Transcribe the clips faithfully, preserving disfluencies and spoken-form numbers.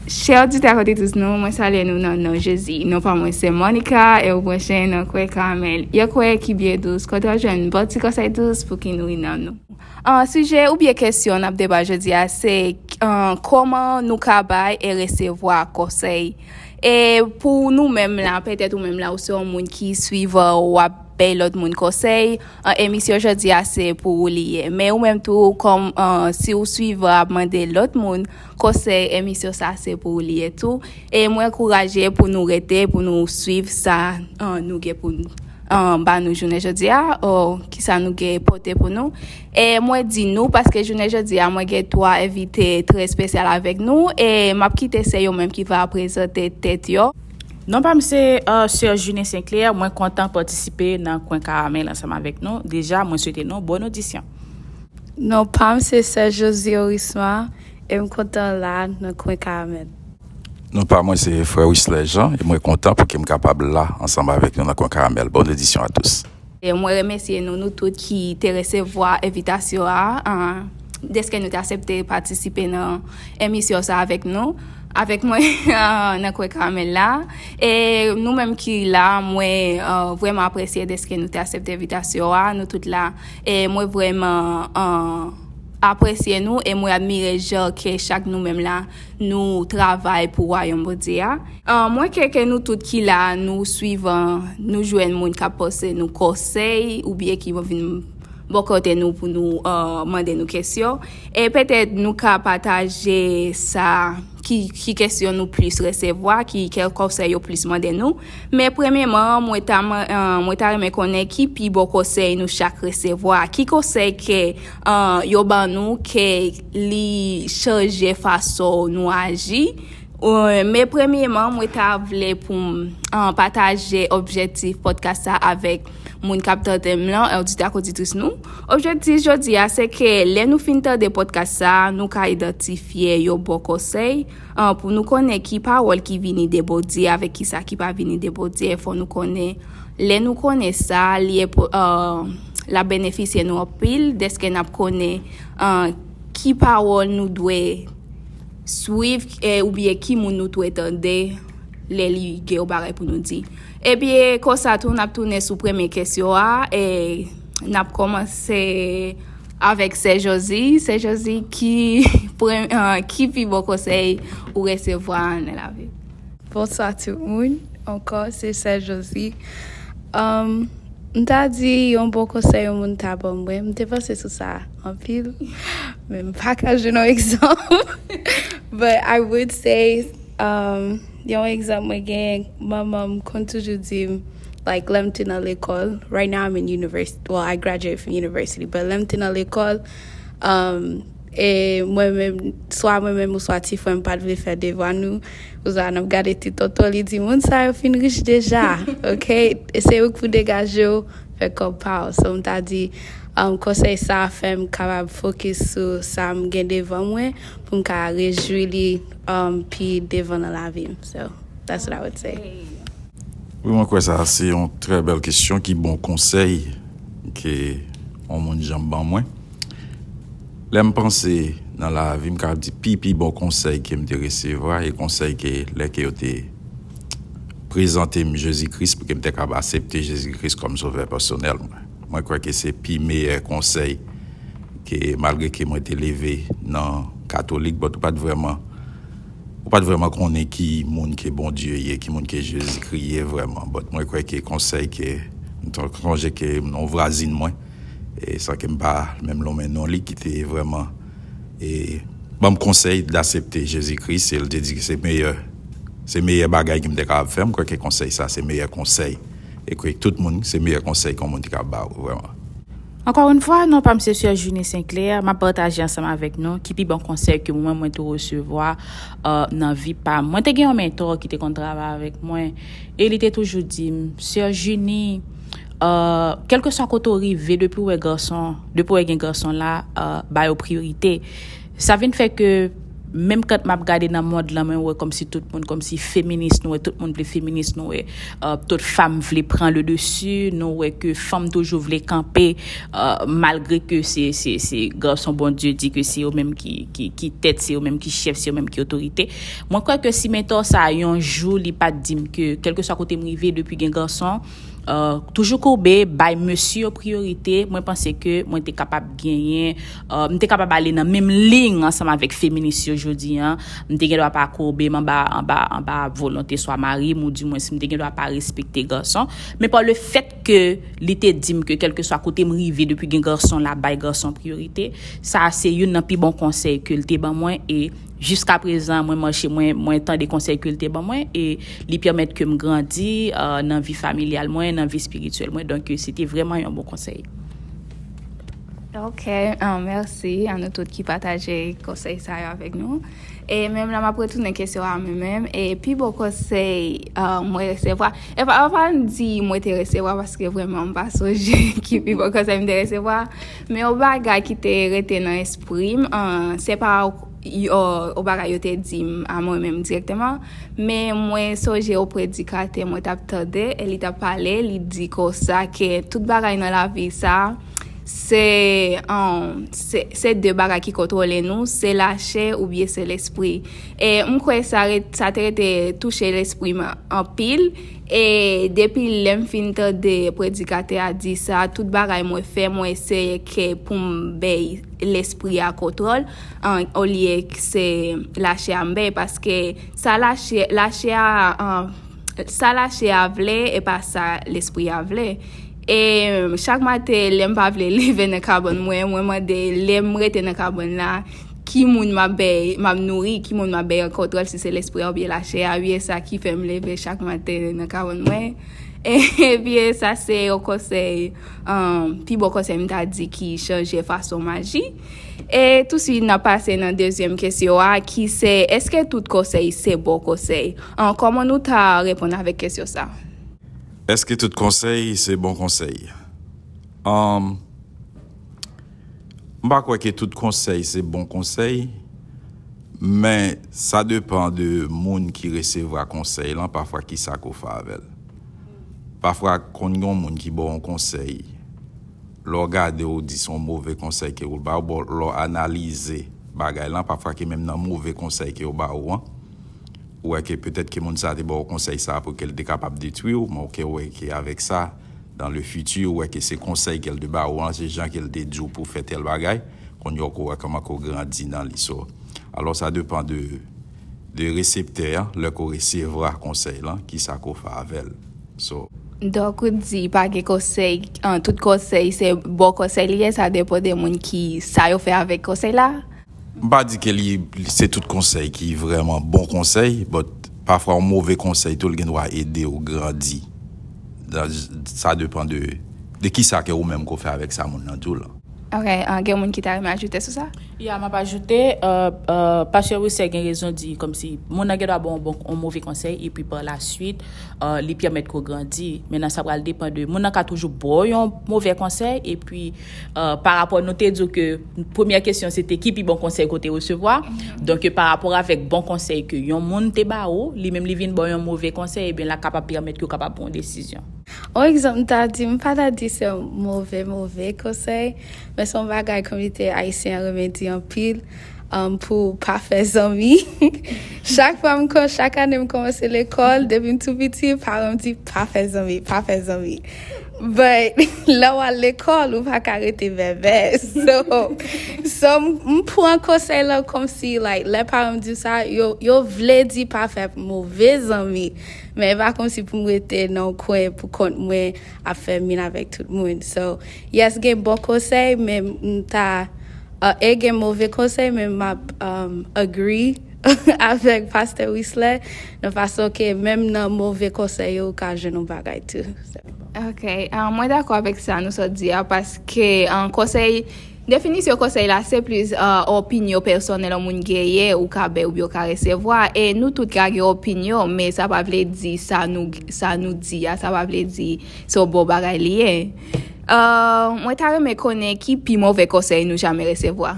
Chè oditè ak oditris nou, mwen salye nou nan non Jezi. Non pa mwen se Monica e ou branche nan Kwen Karamèl. Yon kwen ki byen dous, kote w jwenn bon ti konsèy dous pou ki nouri nanm nou. An, sijè oubyen kesyon n ap deba jodi a se, an, kòman nou ka bay e resevwa konsèy. E pou nou menm la, petèt ou menm la, ou se yon moun ki swivan, w ap bay lòt moun konsèy, an, emisyon jodi a se pou ou li ye. Men ou menm tou, kòm, an, si w swivan ap mande lòt moun konsèy, emisyon sa se pou ou li ye tou. E mwen ankouraje pou nou rete, pou nou swiv sa, an, nou gen pou n, an, ba nou jounen jodi a, o kisa nou gen pote pou nou. E mwen di nou, paske jounen jodi a, mwen gen twa envite trè espesyal avèk nou, e m ap kite se yo menm ki va prezante tèt yo. Non pa m se, uh, Sè Junie Sinclair, mwen kontan patisipe nan Kwen Karamèl ansanm avèk nou. Deja, mwen swete nou bòn odisyon. Non pa m se Sè Josie Orisma, e m kontan la nan Kwen Karamèl. Non pa mwen se Frè Wisley Jean, e mwen kontan pou ke m kapab la ansanm avèk nou nan Kwen Karamèl. Bòn odisyon a tous. E mwen remèsye nou, nou tout ki te resevwa envitasyon a, an, dèske nou te aksepte patisipe nan emisyon sa avèk nou, avèk mwen, an, nan Kwen Karamèl la. E nou menm ki la, mwen, an, vrèman apresye dèske nou te aksepte envitasyon a, nou tout la. E mwen vrèman, an, apresye nou e mwen admire jan ke chak nou menm la, nou travay pou wayòm Bondye a. An, mwen kwè ke nou tout ki la, nou swivan, nou jwenn moun k ap pote nou konsèy oubyen ki vin bò kote nou pou nou, an, mande nou kesyon. E petèt nou ka pataje sa, ki, ki kesyon nou plis resevwa, ki, ki konsèy yo plis mande nou. Men premyeman, mwen ta, man- an, mwen ta renmen konnen ki pi bon konsèy nou chak resevwa. Ki konsèy ke, an, yo ban nou ke li chanje fason nou aji? An, men premyeman, mwen ta vle pou m, an, pataje objektif podcast sa avèk moun k ap tande m lan, oditè ak oditris nou. Objektif jodi a, se ke lè nou fin tande podcast sa, nou ka idantifye yon bon konsèy, an, pou nou konnen ki pawòl ki vini de Bondye avèk kisa ki pa vini de Bondye. Fò nou konnen, lè nou konnen sa, li enpo- an, l ap benefisye nou anpil, dèske n ap konnen, an, ki pawòl nou dwe swiv, e, oubyen ki moun nou dwe tande lè li gen yon bagay pou nou di. Ebyen, konsa tou, n ap tounen sou premye kesyon a, e n ap kòmanse avèk Sè Josie. Sè Josie, ki, prem- an, ki pi bon konsèy ou resevwa nan lavi? Bonswa tout moun. Ankò, se Sè Josie. Um, m ta di yon bon konsèy yon moun ta ban mwen. M te panse sou sa anpil. Men m pa ka jwenn yon egzanp. But I would say, um, yon egzanp mwen gen, manman m konn toujou di m, like, lè m te nan lekòl, right now I'm in university, well, I graduated from university, but lè m te nan lekòl, um, e mwen menm, swa mwen menm ou swa ti frè m pa t vle fè devwa nou, ou sa n ap gade ti tonton, li di, moun sa yo fin rich deja, ok? E se ou k pou degaje w, fè kòb pa w. So, m ta di, um, konsèy sa a fè m kapab fokis sou sa m gen devan mwen, pou m ka rejwi li, um, pi devan nan lavi m. So, that's what I would say. Wi, mwen kwè sa se yon trè bèl kesyon, ki bon konsèy ke yon moun janm ban mwen. Lè m panse nan lavi m, ka di pi, pi bon konsèy ke m te resevwa, e konsèy ke lè ke yo te prezante m Jezi Kris pou ke m te kapab aksepte Jezi Kris kòm sovè pèsonèl mwen. Mwen kwè ke se pi meyè konsèy ke, malgre ke mwen te leve nan katolik, but ou pa t vrèman, ou pa t vrèman konnen ki moun ke Bondye ye, ki moun ke Jezikri ye vrèman. But mwen kwè ke konsèy ke, m t- sonje ke yon vwazin mwen, e san ke m pa menm lonmen non li, ki te vrèman, e, ban m konsèy d'aksepte Jezikri, e l te di ke se meyè, se meyè bagay ke m te kapab fè. M kwè ke konsèy sa, se meyè konsèy. E ke tout moun, se meyè konsèy ke yon moun te kapab ba ou, vrèman. Encore une fois, non pa m se Sè Junie Sinclair, m ap pataje ansanm avèk nou ki pi bon konsèy ke mwen, mwen tou resevwa, euh, nan vi pa m. Mwen te gen yon mentò ki te konn travay avèk mwen, e li te toujou di m, Sè Junie, euh, kèlkeswa kote w rive, depi w wè gason, depi w wè gen gason la, euh, ba yo priyorite. Sa vin fè ke Menm kan m ap gade nan mond lan, mwen wè kòmsi tout moun, kòmsi feminis, nou wè tout moun vle feminis, nou wè, euh, tout fanm vle pran le dessus, nou wè ke fanm toujou vle kanpe, euh, malgre ke se, se, se gason Bondye di ke se yo menm ki, ki, ki tèt, se yo menm ki chèf, se yo menm ki otorite. Mwen kwè ke si mentò sa a yon jou li pa t di m ke, kèlkeswa kote m rive, depi gen gason, euh, toujou koube, bay mesye yo priyorite, mwen panse ke mwen te kapab genyen, euh, m te kapab ale nan menm liy ansanm avèk feminis yo jodi a. M te gen dwa pa koube m anba, anba, anba volonte swa mari m, ou dimwens m te gen dwa pa respekte gason. Men pa le fèt ke li te di m ke kèlkeswa kote m rive, depi gen gason, l ap bay gason priyorite. Sa a se youn nan pi bon konsèy ke l te ban mwen, e jiska prezan, mwen mache, mwen, mwen tande konsèy ke l te ban mwen, e li pèmèt ke m grandi, euh, nan vi familyal mwen, nan vi espirityèl mwen. Donk, se te vrèman yon bon konsèy. Ok, euh, mèsi a nou tout ki pataje konsèy sa yo avèk nou. E menm la, m ap retounen kesyon a mwen menm. E pi bon konsèy, euh, mwen resevwa. E pa, pa di mwen te resevwa paske vrèman m pa sonje ki pi bon konsèy m te resevwa. Men yon bagay ki te rete nan espri m, euh, se pa yon, yon bagay yo te di m a mwen menm dirèkteman. Men mwen sonje yon predikatè mwen t ap tande, e li t ap pale, li di konsa ke tout bagay nan lavi sa, se, um, se, se de bagay ki kontwole nou, se lachè oubyen se lespri. E m kwè sa, sa te rete touche lespri m anpil. E depi lè m fin tande predikatè a di sa, tout bagay mwen fè, mwen eseye ke pou m bay lespri a kontwòl, olye se lachè a m bay, paske sa lachè, lachè a, sa lachè a vle, e pa sa lespri a vle. E chak maten, lè m pa vle leve nan kabann mwen, mwen mande, lè m rete nan kabann la, ki moun m ap bay, m ap nouri, ki moun m ap bay an kontwòl, si se lespri a oubyen lachè a, wi, e sa ki fè m leve chak maten nan kabann mwen. Ebyen, sa se yon konsèy, um, pi bon konsèy m ta di ki chanje fason m aji. E touswit, n ap pase nan dezyèm kesyon a, ki se, èske tout konsèy se bon konsèy? An, kòman nou ta reponn avèk kesyon sa? Èske tout konsèy se bon konsèy? Um, m pa kwè ke tout konsèy se bon konsèy, men sa depan de moun ki resevwa konsèy lan, pafwa kisa ke w fè avè l. Pafwa, konn gen yon moun ki ba w yon konsèy, lè w gade, w di se yon move konsèy ke yo ba w, bon, lè w analize bagay lan, pafwa ke menm nan move konsèy ke yo ba w an, ou wè ke petèt ke moun sa te ba w konsèy sa pou ke l te kapab detwi w, men ou ke wè ke avèk sa, dans le futur, ou wè ke se konsèy ke l te ba w an, se jan ke l te di w pou fè tèl bagay, kounye a ou wè kòman ke w grandi nan li. So, alò sa depan de, de reseptè an, lè ke w resevwa konsèy lan, kisa ke w fè avè l. So, Donk, ou di pa gen konsèy, an, tout konsèy se bon konsèy li ye, sa depan de moun ki, sa yo fè avèk konsèy la. M pa di ke li, li se tout konsèy ki vrèman bon konsèy, but pafwa yon move konsèy tou, li gen dwa ede w grandi. Dan, sa depan de, de kisa ke ou menm ke w fè avèk sa moun nan di w lan. Ok, an, gen moun ki ta renmen ajoute sou sa? Ya, m ap ajoute, euh, euh, pastè Russell gen rezon di kòmsi moun nan gen dwa ba w yon bon, yon move konsèy, epi pa la swit, euh, li pèmèt ke w grandi. Men nan sa pral depan de, moun nan ka toujou ba w yon move konsèy, epi, euh, pa rapò nou te di w ke premyè kesyon se te ki pi bon konsèy ke w te resevwa. Donk, pa rapò avèk bon konsèy ke yon moun te ba ou, li menm li vin ba w yon move konsèy, ebyen la kapab pèmèt ke w kapab pran yon desizyon. Yon egzanp, m ta di, m pa ta di se yon move, move konsèy, men se yon bagay kominote ayisyen an renmen di anpil, um, pou pa fè zanmi. Chak fwa m kon, chak ane m kòmanse lekòl, depi m tou piti, paran m di, pa fè zanmi, pa fè zanmi. But, lè w al lekòl, ou pa ka rete bèbè. So, so m, m pran konsèy lan kòmsi, like, lè paran m di w sa, yo, yo vle di pa fè move zanmi. Men e pa kòmsi pou m rete nan yon kwen pou kont mwen ap fè min avèk tout moun. So, yes, gen bon konsèy, men m ta, uh, e gen move konsèy, men m ap, um, agree avèk pastè Wisley, nan fason ke menm nan move konsèy yo, ou ka jwenn yon bagay tou. So. Ok, ah, mwen dakò avèk sa nou sot di a, paske, ah, konsèy, definisyon konsèy la, se plis, ah, opinyon pèsonèl yon moun genyen, ou ka bay oubyen ou ka resevwa, e nou tout ka gen opinyon, men sa pa vle di sa nou, sa nou di a, sa pa vle di se yon bon bagay li ye. Ah, mwen ta renmen konnen ki pi move konsèy nou jamè resevwa.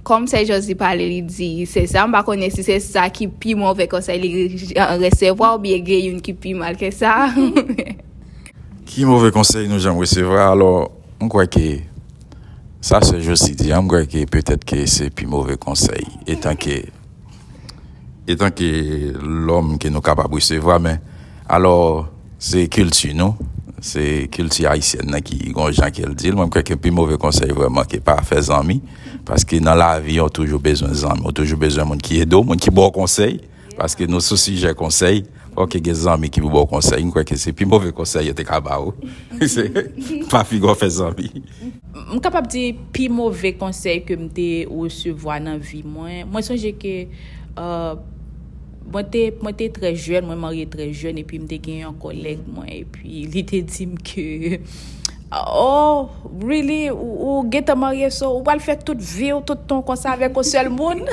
Kòm sè Josie pale, li di se sa. M pa konnen si se sa ki pi move konsèy li resevwa oubyen gen youn ki pi mal ke sa. Ki move konsèy nou janm resevwa? Alò, m kwè ke sa sè Josie di an, m kwè ke petèt ke se pi move konsèy. Etan ke etan ke lòm ke nou kapab resevwa, men alò, se kilti nou, se kilti ayisyèn nan ki gon jan ke l di l. Mwen, m kwè ke pi move konsèy vrèman ke pa fè zanmi, paske nan lavi, ou toujou bezwen zanmi, ou toujou bezwen moun ki ede w, moun ki ba w konsèy, paske nou sou sijè konsèy, fòk gen zanmi ki pou ba w konsèy. M kwè ke se pi move konsèy yo te ka ba ou. Se pa figi w fè zanmi. M kapab di pi move konsèy ke m te resevwa nan vi mwen. Mwen sonje ke uh, mwen te mwen te trè jèn, mwen marye trè jèn, epi m te gen yon kòlèg mwen, epi li te di m ke oh, really, ou, ou gentan marye, so ou pral fè tout vi w, tout tan w konsa avèk yon sèl moun.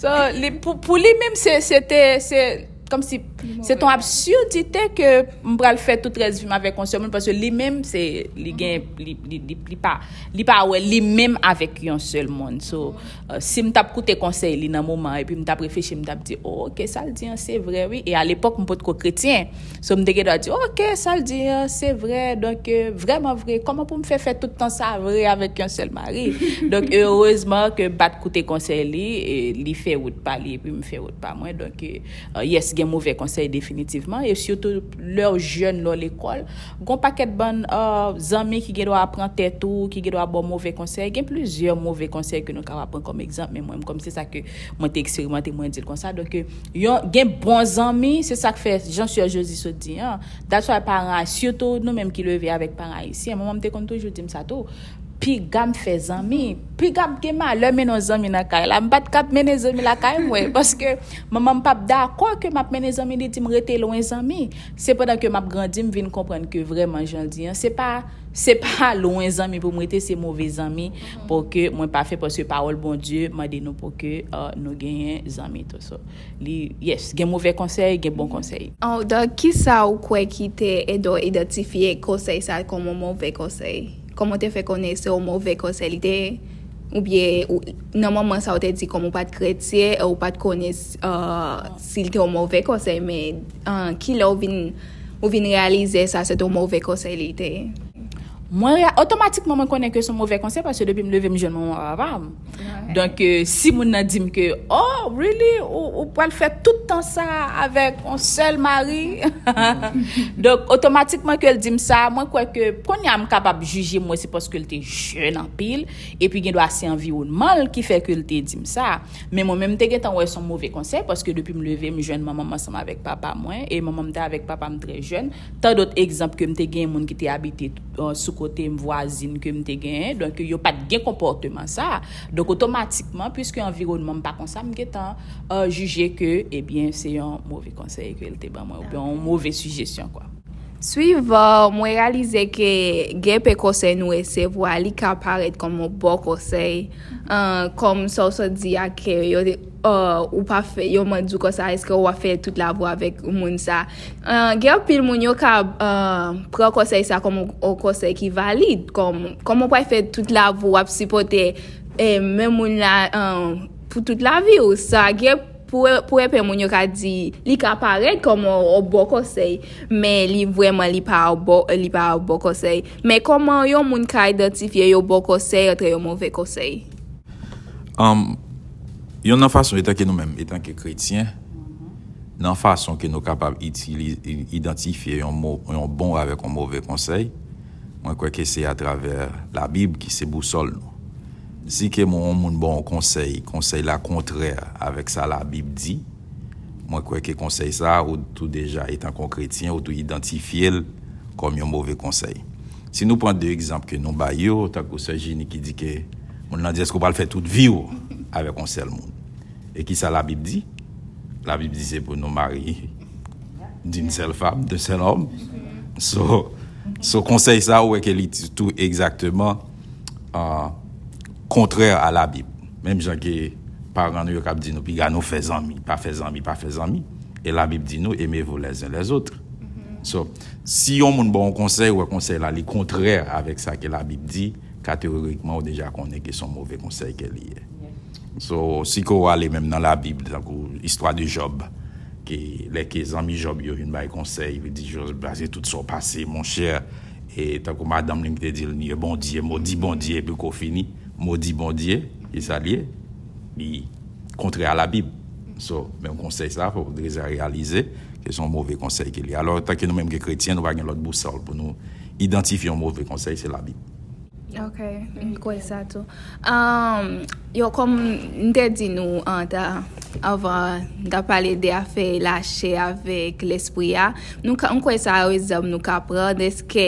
So, li, pou, pou li menm, se, se te, se, kòmsi, se t on absurdite ke m pral fè tout rès vi m avèk yon sèl moun, paske li menm, se, li gen, li, li, li, li pa, li pa wè li menm avèk yon sèl moun. So, uh, si m t ap koute konsèy li nan moman, epi m t ap reflechi, m t ap di, oh, ok, sa l di an, se vre, wi. E alepòk, m potko kretyen. So, m te gen dwa di, ok, sa l di an, se vre. Donk, euh, vrèman vre, kòman pou m fè fè tout tan sa vre avèk yon sèl mari? Donk, erezman ke m pa t koute konsèy li, e li fè wout pa li, epi m fè wout pa mwen. Donk, euh, yes, gen move konsèy definitivman. E sitou, lè w jèn, lè w lekòl, gon pakèt bann uh, zanmi ki gen dwa pran tèt ou, ki gen dwa ba w move konsèy. Gen plizyè move konsèy ke nou kapab pran kòm egzanp, men mwen, kòm se sa ke mwen te eksperimante, mwen di l konsa. Donk, euh, yon, gen bon zanmi, se sa k fè, jan sè Josie sot di an, that's why paran, sitou nou menm ki leve avèk paran ayisyen, manman m te konn toujou di m sa tou, piga m fè zanmi, piga m gen malè mennen yon zanmi nan kay la, m pa t ka ap mennen zanmi lakay mwen, paske manman m p ap dakò ke m ap mennen zanmi, li di m rete lwen zanmi. Sepandan ke m ap grandi, m vin konprann ke vrèman, jan l di an, se pa, se pa lwen zanmi pou m rete, se move zanmi pou ke mwen pa fè, paske pawòl Bondye mande nou pou ke uh, nou genyen zanmi tou. So, li, yes, gen move konsèy, gen bon konsèy. Oh, donk, kisa ou kwè ki te ede w idantifye konsèy sa kòm yon move konsèy? Kòman w te fè konnen se yon move konsèy li te ye? Oubyen, ou, nan moman sa, ou te di kòm ou pa t kretyen, e ou pa t konnen uh, si l te yon move konsèy, men uh, kilè ou vin, ou vin reyalize sa se te yon move konsèy li te ye? Mwen, otomatikman, mwen konnen ke se yon move konsèy, paske depi m leve, m jwenn manman papa m. Donk, euh, si moun nan di m ke, oh, really, ou, ou pral fè tout tan sa avèk yon sèl mari. Donk, otomatikman ke l di m sa, mwen kwè ke kounye a m kapab jije mwen, se paske l te jèn anpil, epi gen dwa se anviwònman l ki fè ke l te di m sa. Men mwen menm, m te gentan wè se yon move konsèy, paske depi m leve, m jwenn manman m ansanm avèk papa mwen, e manman m te avèk papa m trè jèn. Tan dòt egzanp ke m te gen moun ki te abite uh, sou kote m, vwazin ke m te genyen, donk yo pa t gen konpòteman sa. Donk, otomatikman, piske anviwònman m pa konsa, m gentan uh, jije ke, ebyen, se yon move konsèy ke l te ban mwen, oubyen yon move sijesyon, kwa. Swivan, mwen reyalize ke gen pe konsèy nou resevwa, li ka parèt kòm yon bon konsèy, uh, kòm sa w sot di a ke yo, uh, ou pa fè, yo mande w konsa, èske w ap fè tout lavi w avèk moun sa? Uh, gen anpil moun yo ka uh, pran konsèy sa kòm yon konsèy ki valid, kòm, kòm ou pral fè tout lavi w ap sipòte eh, menm moun la uh, pou tout lavi w. Sa gen pou, pou enpe moun yo ka di li ka parèt kòm yon bon konsèy, men li vrèman li pa bon, li pa bon konsèy. Men kòman yon moun ka idantifye yon bon konsèy antre yon move konsèy? Um, yon nan fason, etan ke nou menm, etan ke kretyen, nan fason ke nou kapab itilize, idantifye yon, mo, yon bon avèk yon move konsèy, mwen kwè ke se atravè Labib ki se bousòl nou. Si ke yon moun ba w yon konsèy, konsèy la kontrè avèk sa Labib di, mwen kwè ke konsèy sa a, ou tou deja, etan ke yon kretyen, ou tou idantifye l kòm yon move konsèy. Si nou pran de egzanp ke nou bay yo, tankou sè Jini ki di ke moun nan di, èske w pral fè tout vi w avèk yon sèl moun? E kisa Labib di? Labib di se pou nou marye d'une seule femme, d'un seul homme. So, so konsèy sa, ou wè ke li tou egzakteman uh, kontrè a Labib. Menm jan ke paran nou yo k ap di nou, piga nou fè zanmi, pa fè zanmi, pa fè zanmi. E Labib di nou, aimez-vous les uns les autres. So, si yon moun ba w yon konsèy, ou wè konsèy la, li kontrè avèk sa ke Labib di, kategorikman ou deja konnen ke se yon move konsèy ke li ye. So, si ke w ale menm nan Labib, tankou istwa de Jòb, ke lè ke zanmi Jòb yo vin bay konsèy, yo di Jòb, pase tout sa w pase, monchè, e tankou madanm li ki te di l, niye Bondye, modi Bondye, epi ke w fini, modi Bondye, e sa l ye, li kontrè a Labib. So, menm konsèy sa, fòk w deja reyalize ke se yon move konsèy ke li ye. Alò, antanke nou menm ke kretyen, nou pa gen lòt bousòl pou nou idantifye yon move konsèy, se Labib. Ok, m kwè sa tou. Um, yo, kòm m te di nou an ta, anvan, m ta pale de afè lachè avèk lespri a. Nou ka, m kwè sa yon egzanp nou ka pran, dèske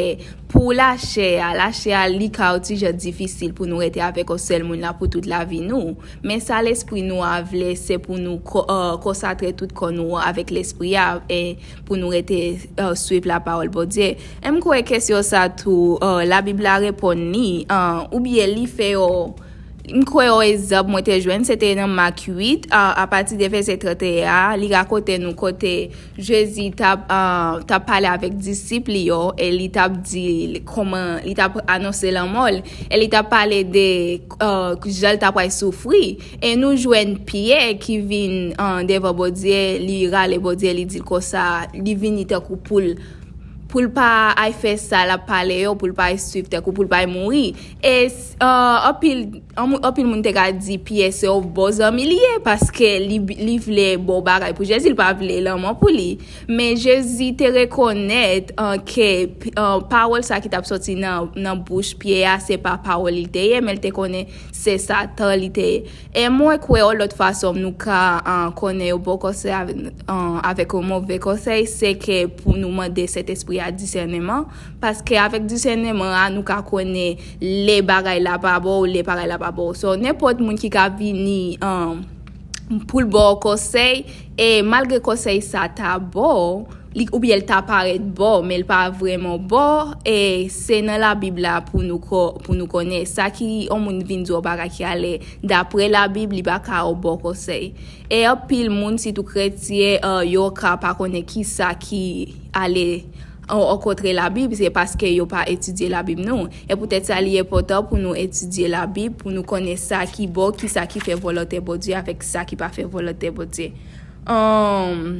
pou lachè a, lachè a, li ka yon ti jan difisil pou nou rete avèk yon sèl moun la pou tout lavi nou. Men sa lespri nou a vle, se pou nou ko, uh, konsakre tout kò nou avèk lespri a, e pou nou rete uh, suiv lapawòl Bondye. E m kwè kesyon sa tou, uh, Labib la reponn li, uh, oubyen li fè yo. M kwè yon egzanp mwen te jwenn, se te nan Mak uit, uh, apati de vèsè trannteyen a, li rakonte nou kote Jezi t ap, uh, t ap pale avèk disip li yo, e li t ap di kòman, li t ap anonse lanmò l, e li t ap pale de uh, jan l t ap pral soufri. E nou jwenn Pyè ki vin uh, devan Bondye, li rale Bondye, li di l konsa, li vini tankou pou l pou l pa ay fè sa l ap pale yo, pou l pa ay suiv tankou pou l pa ay mouri. E uh, anpil anpil moun te ka di Pyè se yon bon zanmi li ye, paske li, li vle bon bagay pou Jezi, li pa vle lanmò pou li. Men Jezi te rekonèt uh, ke uh, pawòl sa ki t ap soti nan, nan bouch Pyè a, se pa pawòl li te ye, men li te konnen se Satan li te ye. E mwen kwè yon lòt fason nou ka uh, konnen yon bon konsèy avèk, uh, avèk yon move konsèy, se ke pou nou mande Sentespri a disèneman, paske avèk disèneman a, nou ka konnen lè bagay la pa bon ou lè bagay la pa bon. So, nenpòt moun ki ka vini uh, pou l ba w konsèy, e malgre konsèy sa ta bon, li, oubyen l ta parèt bon, men l pa vrèman bon, e se nan Labib la pou nou, pou nou konnen. Sa ki yon moun vin di w bagay ki ale dapre Labib, li pa ka yon bon konsèy. E anpil moun, sitou kretyen, uh, yo ka pa konnen kisa ki ale an kontre Labib, se paske yo pa etidye Labib non. E poutèt sa, li enpòtan pou nou etidye Labib, pou nou konnen sa ki bon, kisa ki fè volonte Bondye avèk sa ki pa fè volonte Bondye. Um,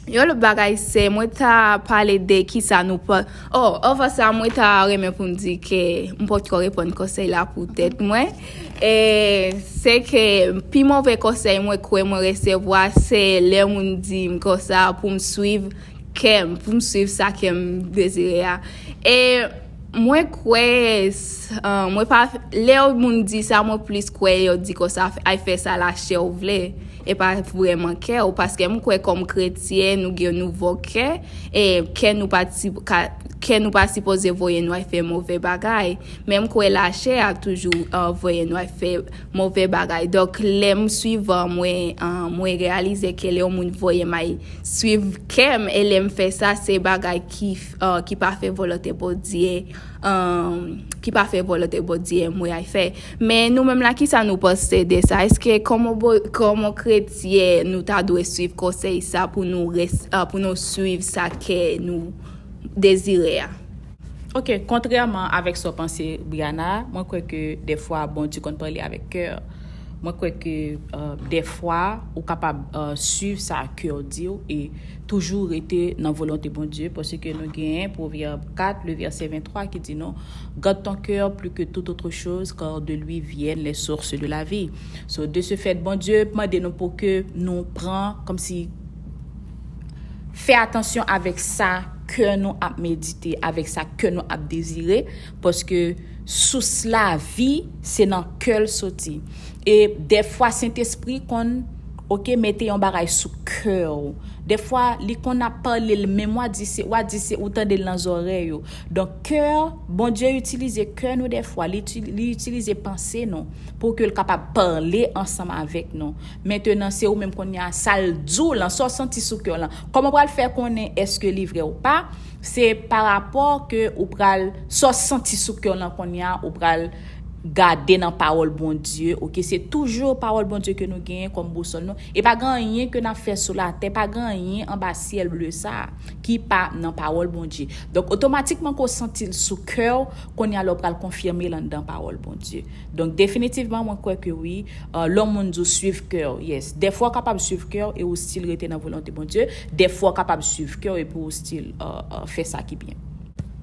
yon lòt bagay, se mwen ta pale de kisa nou pa. Oh, anvan sa, mwen ta renmen pou m di ke m potko reponn konsèy la pou tèt mwen. E se ke pi move konsèy mwen kwè mwen resevwa, se lè moun di m konsa pou m suiv kè m, pou m suiv sa kè m dezire a. E mwen kwè, uh, mwen pa, lè yon moun di sa, mwen plis kwè yo di konsa, ay fè sa lachè w vle, e pa vrèman kè w, paske m kwè kòm kretyen, nou gen nouvo kè, e kè nou pa, kè nou pa sipoze voye nou ay fè move bagay. Men m kwè lachè a toujou uh, voye nou al fè move bagay. Donk, lè m suiv an mwen, uh, mwen reyalize ke lè yon moun voye m al suiv kè m, e lè m fè sa, se bagay ki, uh, ki pa fè volonte Bondye, um, ki pa fè volonte Bondye mwen al fè. Men nou menm la, kisa nou panse de sa? Èske kòm yon kretyen, nou ta dwe suiv konsèy sa pou nou, res, uh, pou nou suiv sa kè nou dezire a? Ok, kontrèman avèk sa w panse, Briana, mwen kwè ke dèfwa Bondye konn pale avèk kè. Mwen kwè ke uh, dèfwa ou kapab uh, suiv sa kè w di w e toujou rete nan volonte Bondye, paske nou genyen Pwovèb kat, le vèsè venntwa ki di nou, garde ton cœur plus que toute autre chose, car de lui viennent les sources de la vie. So, de ce fait, Bondye mande nou pou ke nou pran kòmsi fè atansyon avèk sa kè nou ap medite, avèk sa kè nou ap dezire, paske sous lavi se nan kè l soti. E dèfwa Sentespri konn, ok, mete yon bagay sou kè w. Dèfwa li konn ap pale l menm, w a di se, w a di se, ou tande l nan zòrèy ou. Donk kè, Bondye itilize kè nou dèfwa, li itilize panse nou pou ke l kapab pale ansanm avèk nou. Mentenan, se ou menm kounye a, sa l di w lan, sa w santi sou kè w lan. Kòman w pral fè konnen èske li vre ou pa? Se parapò ke ou pral, sa w santi sou kè w lan kounye a, ou pral gade nan pawòl Bondye, oke? Se toujou pawòl Bondye ke nou genyen kòm bousòl nou. E pa gen anyen ke n ap fè sou latè, pa gen anyen anba syèl ble sa a ki pa nan pawòl Bondye. Donk, otomatikman ke w santi l sou kè w, kounye a la w pral konfime l anndan pawòl Bondye. Donk, definitivman, mwen kwè ke wi, uh, lè yon moun di w swiv kè w, yes. Dèfwa w kapab swiv kè w e ou still rete nan volonte Bondye. Dèfwa w kapab swiv kè w epi ou still uh, uh, fè sa ki byen.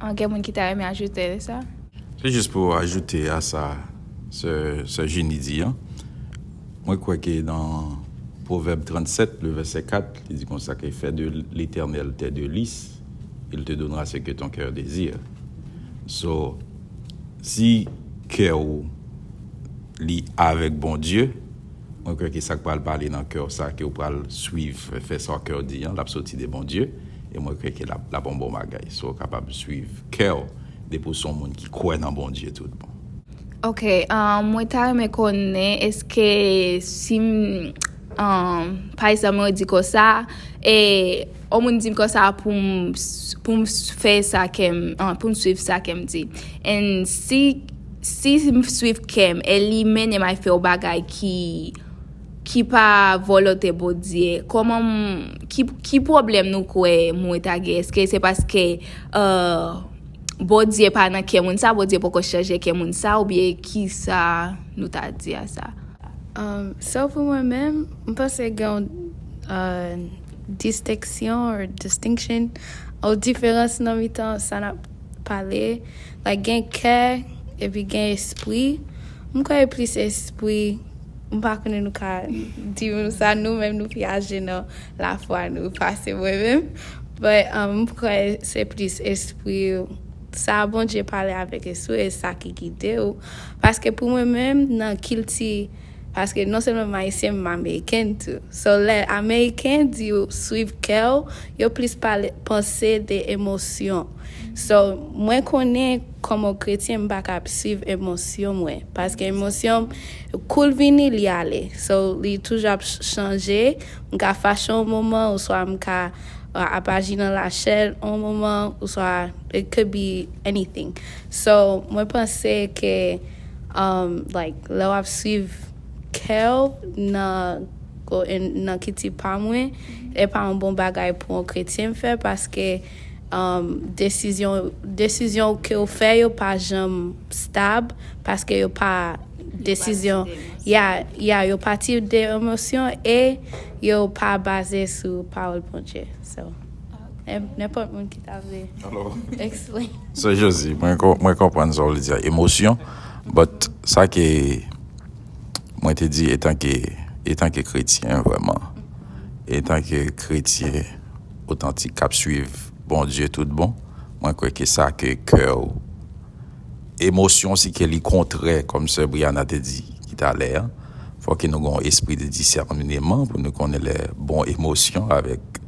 An gen moun ki ta renmen ajoute sa? Se jis pou ajoute a sa sè sè Jenny di an. Mwen kwè ke nan Pwovèb trannsèt, le vèsè kat, li di konsa ke fè de l'Éternel tes délices, il te donnera ce que ton cœur désire. So, si kè w li avèk Bondye, mwen kwè ke sa k pral pale nan kè w sa, ke w pral swiv, fè sa kè w di an, l ap soti de Bondye. E mwen kwè ke l ap, l ap yon bon bagay. So, w kapab swiv kè w depi w se yon moun ki kwè nan Bondye tout bon. Ok, um, mwen ta renmen konnen èske si m, um, pa egzanp, mwen di konsa, e yon moun di m konsa pou m pou m fè sa ke m, uh, pou m swiv sa ke m di. And si si m swiv kè m e li mennen m al fè yon bagay ki ki pa volonte Bondye, kòman m, ki ki pwoblèm nou kwè mwen ta gen? Èske se paske uh, Bondye pa nan kè moun sa, Bondye poko chanje kè moun sa, oubyen ki sa nou ta di a sa? Um, so pou mwen menm, m panse gen yon uh, distenksyon or distinction, yon diferans nan mitan sa n ap pale. Like, gen kè epi gen espri. M kwè e plis espri. M pa konnen nou ka di nou sa, nou menm nou pi aje nan lafwa nou pase mwen menm. But um, m kwè se plis espri sa Bondye pale avèk espri e sa ki gide w. Paske pou mwen menm nan kilti, paske non sèlman m ayisyen, m ameriken tou. So lè ameriken di w swiv kè w, yo plis pale panse de emosyon. So mwen konnen kòm yon kretyen m pa ka ap swiv emosyon mwen. Paske emosyon m kou l vini li ale. So li toujou ap chanje. M ka fache yon moman oswa m ka ap aji nan lachè yon moman oswa it could be anything. So mwen panse ke um, like lè w ap swiv kè w nan nan kilti pa mwen, e pa yon bon bagay pou yon kretyen fè paske um, desizyon desizyon ke w fè yo pa janm stab paske yo pa desizyon ya ya yo pati de emosyon e yo pa baze sou pawòl Bondye. So nenpòt moun ki ta vle explain. So Josie, mwen mwen konprann sa w vle di a emosyon, but sa ke mwen te di etanke etanke kretyen vrèman, etanke kretyen otantik k ap swiv Bondye tout bon, mwen kwè ke sa ke kè w emosyon si ke li kontrè kòm sè Briana te di ki talè a, fò ke nou gen yon espri de disèneman pou nou konnen lè bon emosyon avèk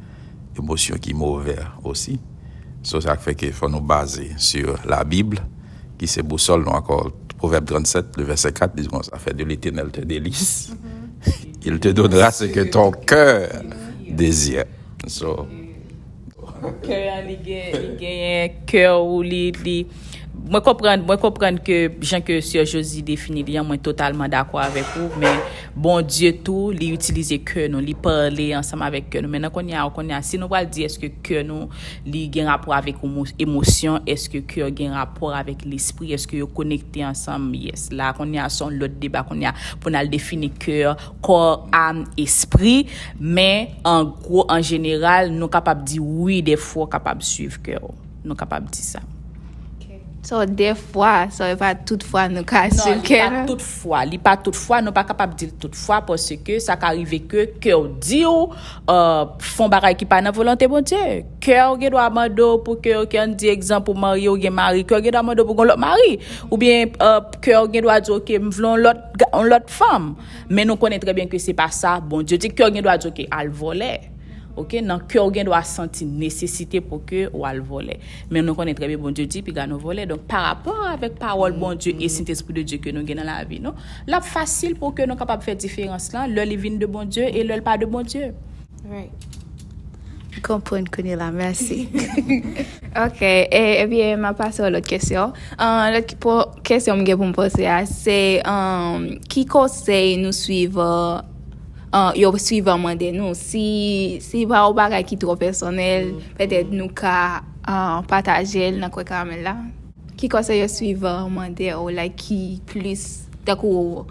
emosyon ki movè osi. So sa k fè ke fò nou baze sur la Bible ki se bousòl nou ankò. Pwovèb trannsèt le vèsè kat di konsa, fè de l'Éternel tes délices, il te donnera ce que ton cœur désire. So kè an li gen li genyen kè ou li li mwen konprann mwen konprann ke jan ke sè Josie defini li an mwen totalman dakò avèk ou, men Bondye tou li itilize kè nou, li pale ansanm avèk kè nou. Men nan kounye a kounye a si nou pral di èske kè nou li gen rapò avèk emosyon, èske kè gen rapò avèk lespri, èske yo konekte ansanm? Yes. La kounye a se yon lòt deba kounye a pou n al defini kè, kò, am, espri. Men an gwo an jeneral nou kapab di wi, dèfwa w kapab swiv kè w. Nou kapab di sa. So dèfwa, so e pa tout fwa nou ka swiv kè nou. Tout fwa, li pa tout fwa, nou pa kapab di l tout fwa paske sa ka rive ke kè w di w uh, fè yon bagay ki pa nan volonte Bondye. Kè w gen dwa mande w pou ke ke n di egzanp ou marye ou gen mari, kè w gen dwa mande w pou gen lòt mari. Oubyen uh, kè w gen dwa di w ke m vle yon lòt yon lòt fanm. Men nou konnen trè byen ke se pa sa Bondye di. Kè w gen dwa di w ke al vòlè. Ok, nan kè w gen dwa santi nesesite pou ke w al vòlè. Men nou konnen trè byen Bondye di piga nou vòlè. Donk pa rapò avèk pawòl Bondye e Sentespri de Dye ke nou gen nan lavi nou, l ap fasil pou ke nou kapab fè diferans lan lè li vin de Bondye e lè l pa de Bondye. Right. Konprann kounye la, mèsi. Ok, e, ebyen, m ap pase yon lòt kesyon. Uh, lòt ki- po- kesyon m gen pou m poze a, se um, ki konsèy nou suivan, uh, yo suivan mande nou? Si, si pa yon bagay ki twò pèsonèl, petèt nou ka uh, pataje l nan kwen karamèl la. Ki konsèy yo suivan mande w, like, ki plis, tankou,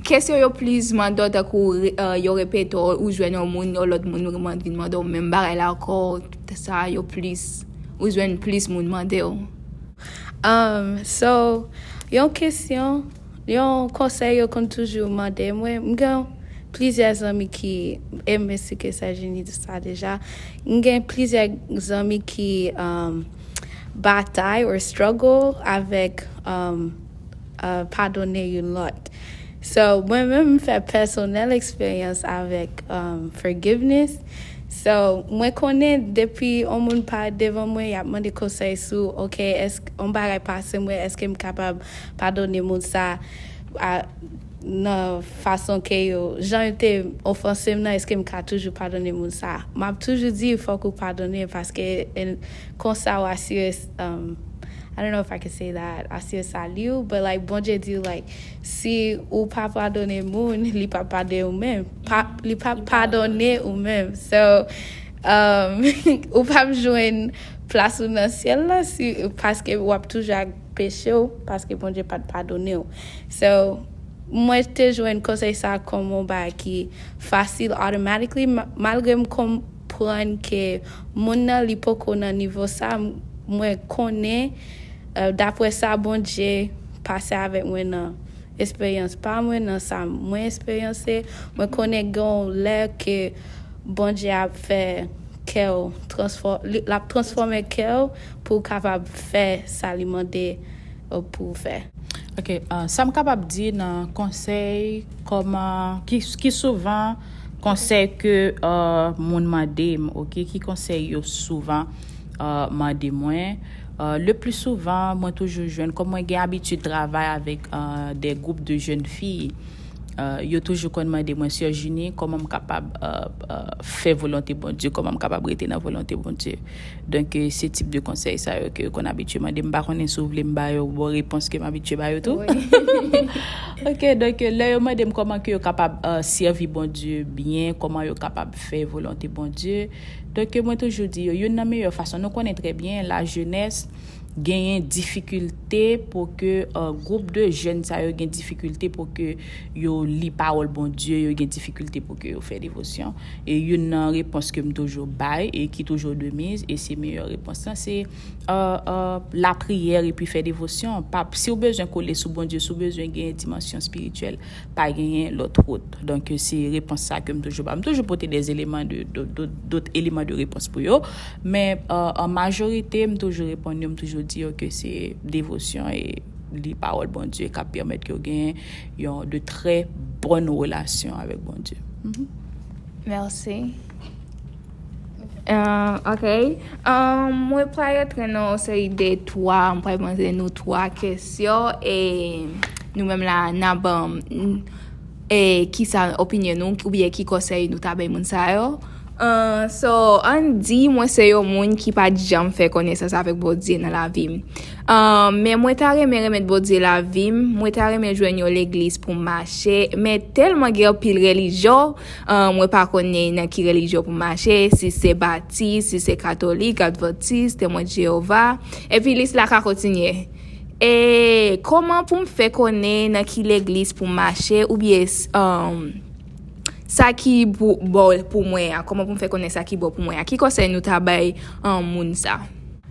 kesyon yo plis mande w, tankou, uh, yo repete w, ou jwenn yon moun, yon lòt moun vin mande w menm bagay la ankò, sa yo plis, ou jwenn plis moun mande w. Um, so, yon kesyon, yon konsèy yo konn toujou mande mwen, m gen plizyè zanmi ki, e m esplike sa Jenny di sa deja, m gen plizyè zanmi ki um, batay or struggle avèk um, uh, padone youn lòt. So, mwen menm, m fè pèsonèl eksperyans avèk um, forgiveness. So, mwen konnen depi yon moun pa devan mwen, y ap mande konsèy sou, ok, èske yon bagay pase mwen, èske m kapab padone moun sa a, nan fason ke yo, jan yo te ofanse m nan, èske m ka toujou padone moun sa a? M ap toujou di, fòk ou padone, paske konsa w asire, um, I don't know if I can say that, asire sali w, but like, Bondye di w, like, si ou pa padone moun, li pa padone ou menm. Pa, li pa padone ou menm. So, um, ou p ap jwenn plas ou nan syèl la si, paske w ap toujou ak peche w, paske Bondye pa t padone w. So, mwen te jwenn konsèy sa kòm yon bagay ki fasil automatically, ma- malgre m konprann ke moun nan li poko nan nivo sa, m- mwen konnen, uh, daprè sa Bondye pase avèk mwen nan esperyans pa mwen, nan sa mwen esperyanse, mwen konnen gen yon lè ke Bondye ap fè kè w transfò- li- l ap transfòme kè w pou w kapab fè sa li mande pou w fè. Ok, uh, sa m kapab di nan konsèy kòman ki, ki souvan konsèy ke uh, moun mande m, ok, ki konsèy yo souvan uh, mande mwen. Uh, le pli souvan, mwen toujou jwenn, kòm mwen gen abitid travay avèk uh, de gwoup de jèn fi, uh, yo toujou konn mande mwen, Sè Junie, kòman m kapab uh, uh, fè volonte Bondye, kòman m kapab rete nan volonte Bondye. Donk, se tip de konsèy sa yo ke yo konn abitye mande m. M pa konnen si w vle m ba yo bon repons ke m abitye ba yo tou. Ok, donk, lè yo mande m kòman ke yo kapab uh, sèvi Bondye byen, kòman yo kapab fè volonte Bondye. Donk, mwen toujou di yo, youn nan meyè fason, nou konnen trè byen, lajenès, genyen difikilte pou ke uh, gwoup de jèn sa yo gen difikilte pou ke yo li pawòl Bondye, yo gen difikilte pou ke yo fè devosyon. E youn nan repons ke m toujou bay e ki toujou de miz, e se meyè repons lan, se uh, uh, lapriyè epi fè devosyon. Pa, si w bezwen kole sou Bondye, si w bezwen gen dimansyon espirityèl, pa genyen lòt wout. Donk, se repons sa ke m toujou ba. M toujou pote de eleman de, de, de, dot eleman de repons pou yo. Men, uh, an majorite, m toujou reponn yo, m toujou di yo ke se devosyon e li pawòl Bondye k ap pèmèt ke w gen yon de trè bòn relasyon avèk Bondye. Mèsi. Uh, ok. Um, mwen pral rantre nan yon seri de twa, mwen pral poze nou twa kesyon e nou menm la n ap ban e kisa opinyon nou oubyen ki konsèy nou ta bay moun sa yo. Uh, so, ann di mwen se yon moun ki pa t janm fè konesans avèk Bondye nan lavi m. Uh, men mwen ta renmen remèt Bondye lavi m, mwen ta renmen jwenn yon legliz pou m mache, men tèlman gen anpil relijyon, uh, mwen pa konnen nan ki relijyon pou m mache, si se batis, si se katolik, advantis, temwen de Jewova, epi lis la ka kontinye. E kòman pou m fè konnen nan ki legliz pou m mache oubyen um, sa ki bon pou mwen an? Kòman pou m fè konnen sa ki bon pou mwen an? Ki konsèy nou ta bay an moun sa?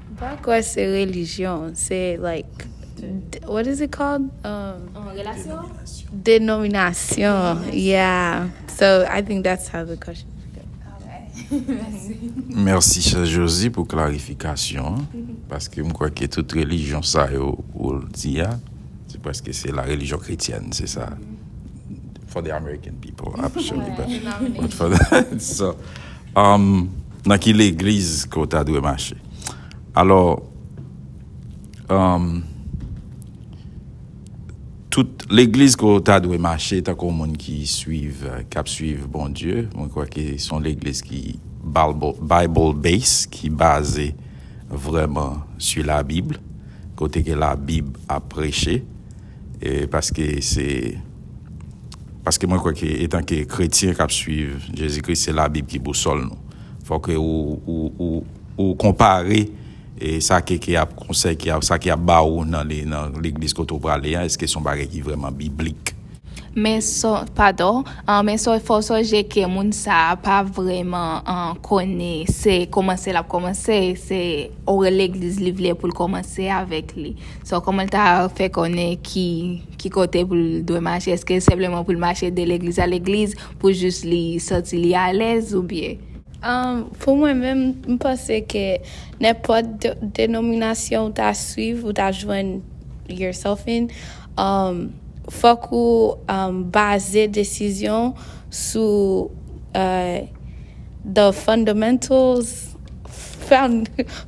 M pa kwè se relijyon, se like d- what is it called? Um, Relasyon? Denominasyon. Yeah. So I think that's how the question. Mèsi Sè Josie pou klarifikasyon an, paske m kwè ke tout relijyon sa yo ou di a, se prèske se la religion chrétienne, se sa. For the American people, actually, but, but for the, so, um, nan ki legliz ke w ta dwe mache? Alò, um, tout legliz ke w ta dwe mache tankou moun ki swiv, k ap swiv Bondye, mwen kwè ke se yon legliz ki Bible, Bible base, ki baze vrèman sur la Bible, kote ke la Bib ap preche, e paske se, paske mwen kwè ke etan ke kretyen k ap swiv Jezi Kris, se la Bib ki bousòl nou. Fò ke ou, ou, ou, ou konpare e sa ke, ke ap konsèy, ke ap, sa ke ap ba ou nan, li, nan legliz kote ou prale an, èske se yon bagay ki vrèman biblik? Men so, padon, uh, men so, fò sonje ke moun sa a pa vrèman uh, konnen se kòmanse l ap kòmanse, se ore legliz li vle pou l kòmanse avèk li. So, kòman l ta fè konnen ki, ki kote pou l dwe mache? Èske senpleman pou l mache de legliz a legliz pou jis li santi li alèz oubyen? Um, pou mwen menm, m panse ke nenpòt denominasyon ou ta swiv, ou ta jwenn yourself in, um, fòk ou um, baze desizyon sou uh, the fundamentals,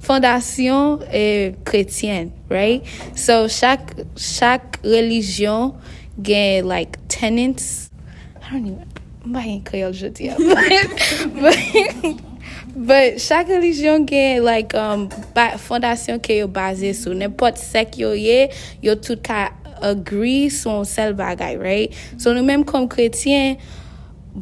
fondasyon e kretyen, right? So chak chak relijyon gen like tenets. I don't even, m pa gen kreyòl jodi a. But, but, but chak relijyon gen like um, ba, fondasyon ke yo baze sou. Nenpòt sèk yo ye, yo tout ka agree sou yon sèl bagay, right? So nou menm kòm kretyen,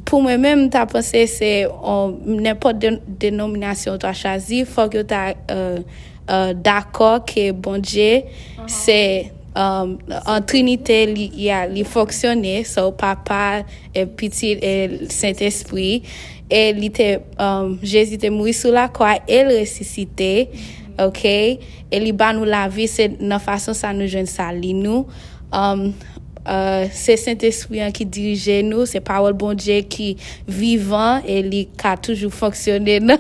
pou mwen menm, m ta panse se nenpòt denominasyon ou ta chwazi, fòk yo ta uh, uh, dakò ke Bondye se um, an trinite li, yeah, li fonksyone, so papa e pitit e sentespri, e li te um, Jezi te mouri sou lakwa e l resisite, ok, e li ba nou lavi, se nan fason sa nou jwenn sali nou. Um, Uh, se Sentespri an ki dirije nou, se pawòl Bondye ki vivan e li ka toujou fonksyone nan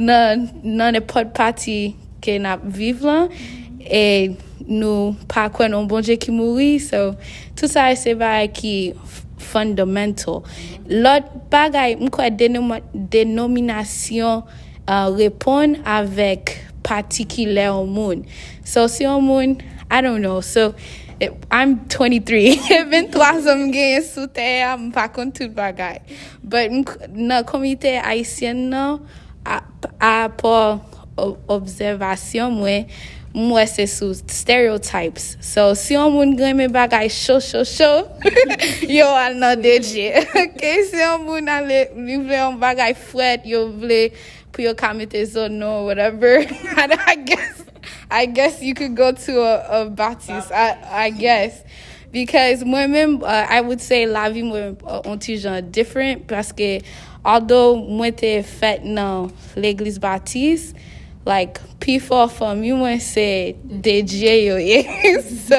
nan nan nenpòt pati ke n ap viv lan. E nou pa kwè nan yon Bondye ki mouri. So, tout sa se bagay ki fundamental. Lòt bagay, m kwè denominasyon uh, reponn avèk patikilè yon moun. So, si yon moun, I don't know. So, I'm twenty-three. Vennntwa zan m genyen sou tè a, m pa konn tout bagay. But nan komite ayisyen nan, apò obsèvasyon mwen, m wè se sou stereotypes. So, si yon moun renmen bagay cho, cho, cho, yo al nan D J. Ok, si yon moun ale, li vle yon bagay frèt, yo vle pou yo ka mete zo non, whatever. I guess, I guess you could go to a, a Baptist, I, I guess. Because mwen menm, uh, I would say lavi mwen uh, on ti jan different, paske although mwen te fèt nan legliz Batis, like, pifò fanmi mwen se D J yo ye. So,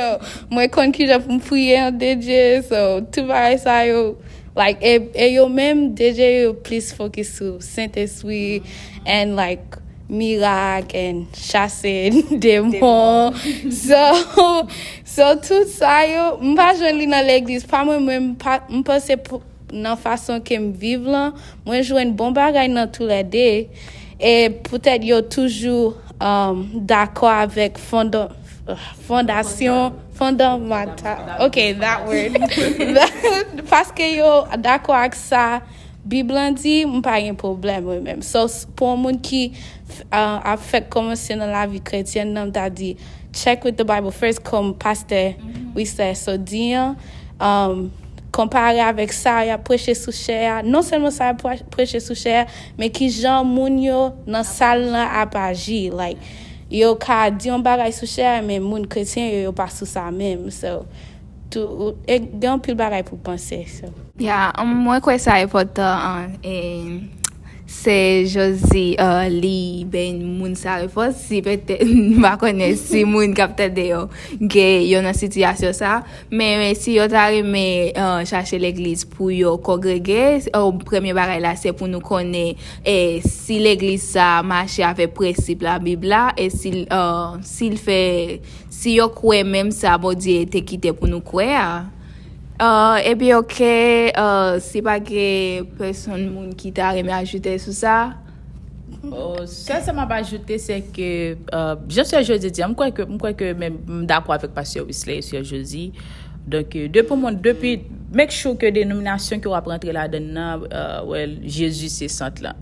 mwen konn kijan pou m priye an D J, so, tout bagay sa yo, like, e, e yo menm, D J yo plis focus sou Sentespri, and like, mirak, and chase demon. So, so, tout sa yo, m pa jwenn li nan legliz pa mwen, mwen, m panse pou nan fason ke m viv lan, mwen jwenn bon bagay nan toulède. E poutèt yo toujou um, dakò avèk fonda, fondasyon, fondamenta, ok, that word. Paske yo dakò ak sa Bib lan di, m pa gen pwoblèm mwen menm. So, pou yon moun ki uh, ap fèk kòmanse nan lavi kretyèn nan, m ta di, check with the Bible first, kòm pastè Wisley so di an. Um, konpare avèk sa y ap preche sou chè a, non sèlman sa y ap preche sou chè a, men kijan moun yo nan sal lan ap aji. Like, yo ka di yon bagay sou chè a, men moun kretyen yo, yo pa sou sa menm. So, tou, gen anpil bagay pou panse. So. Ya, mwen kwè sa enpòtan. Se Josie uh, li bay moun sa repons. Si petèt, m pa konnen si moun k ap tande yo gen yo nan sitiyasyon sa. Men si yo ta renmen uh, chache legliz pou yo kongrege, uh, premye bagay la se pou nou konnen e si legliz sa mache avèk prensip Labib la, e si, uh, si l fè, si yo kwè menm sa Bondye te kite pou nou kwè a. Uh, epi ok, uh, si pa gen pèsonn moun ki ta renmen ajoute sou sa. Sèl sa m ap ajoute se ke jan sè Jodi di a, m kwè ke m kwè ke men m dakò avèk pastè Wisley e sè Jodi. Donk depi moun depi Make sure ke denominasyon ke w ap rantre ladan l nan, uh, well, Jezi se sant lan.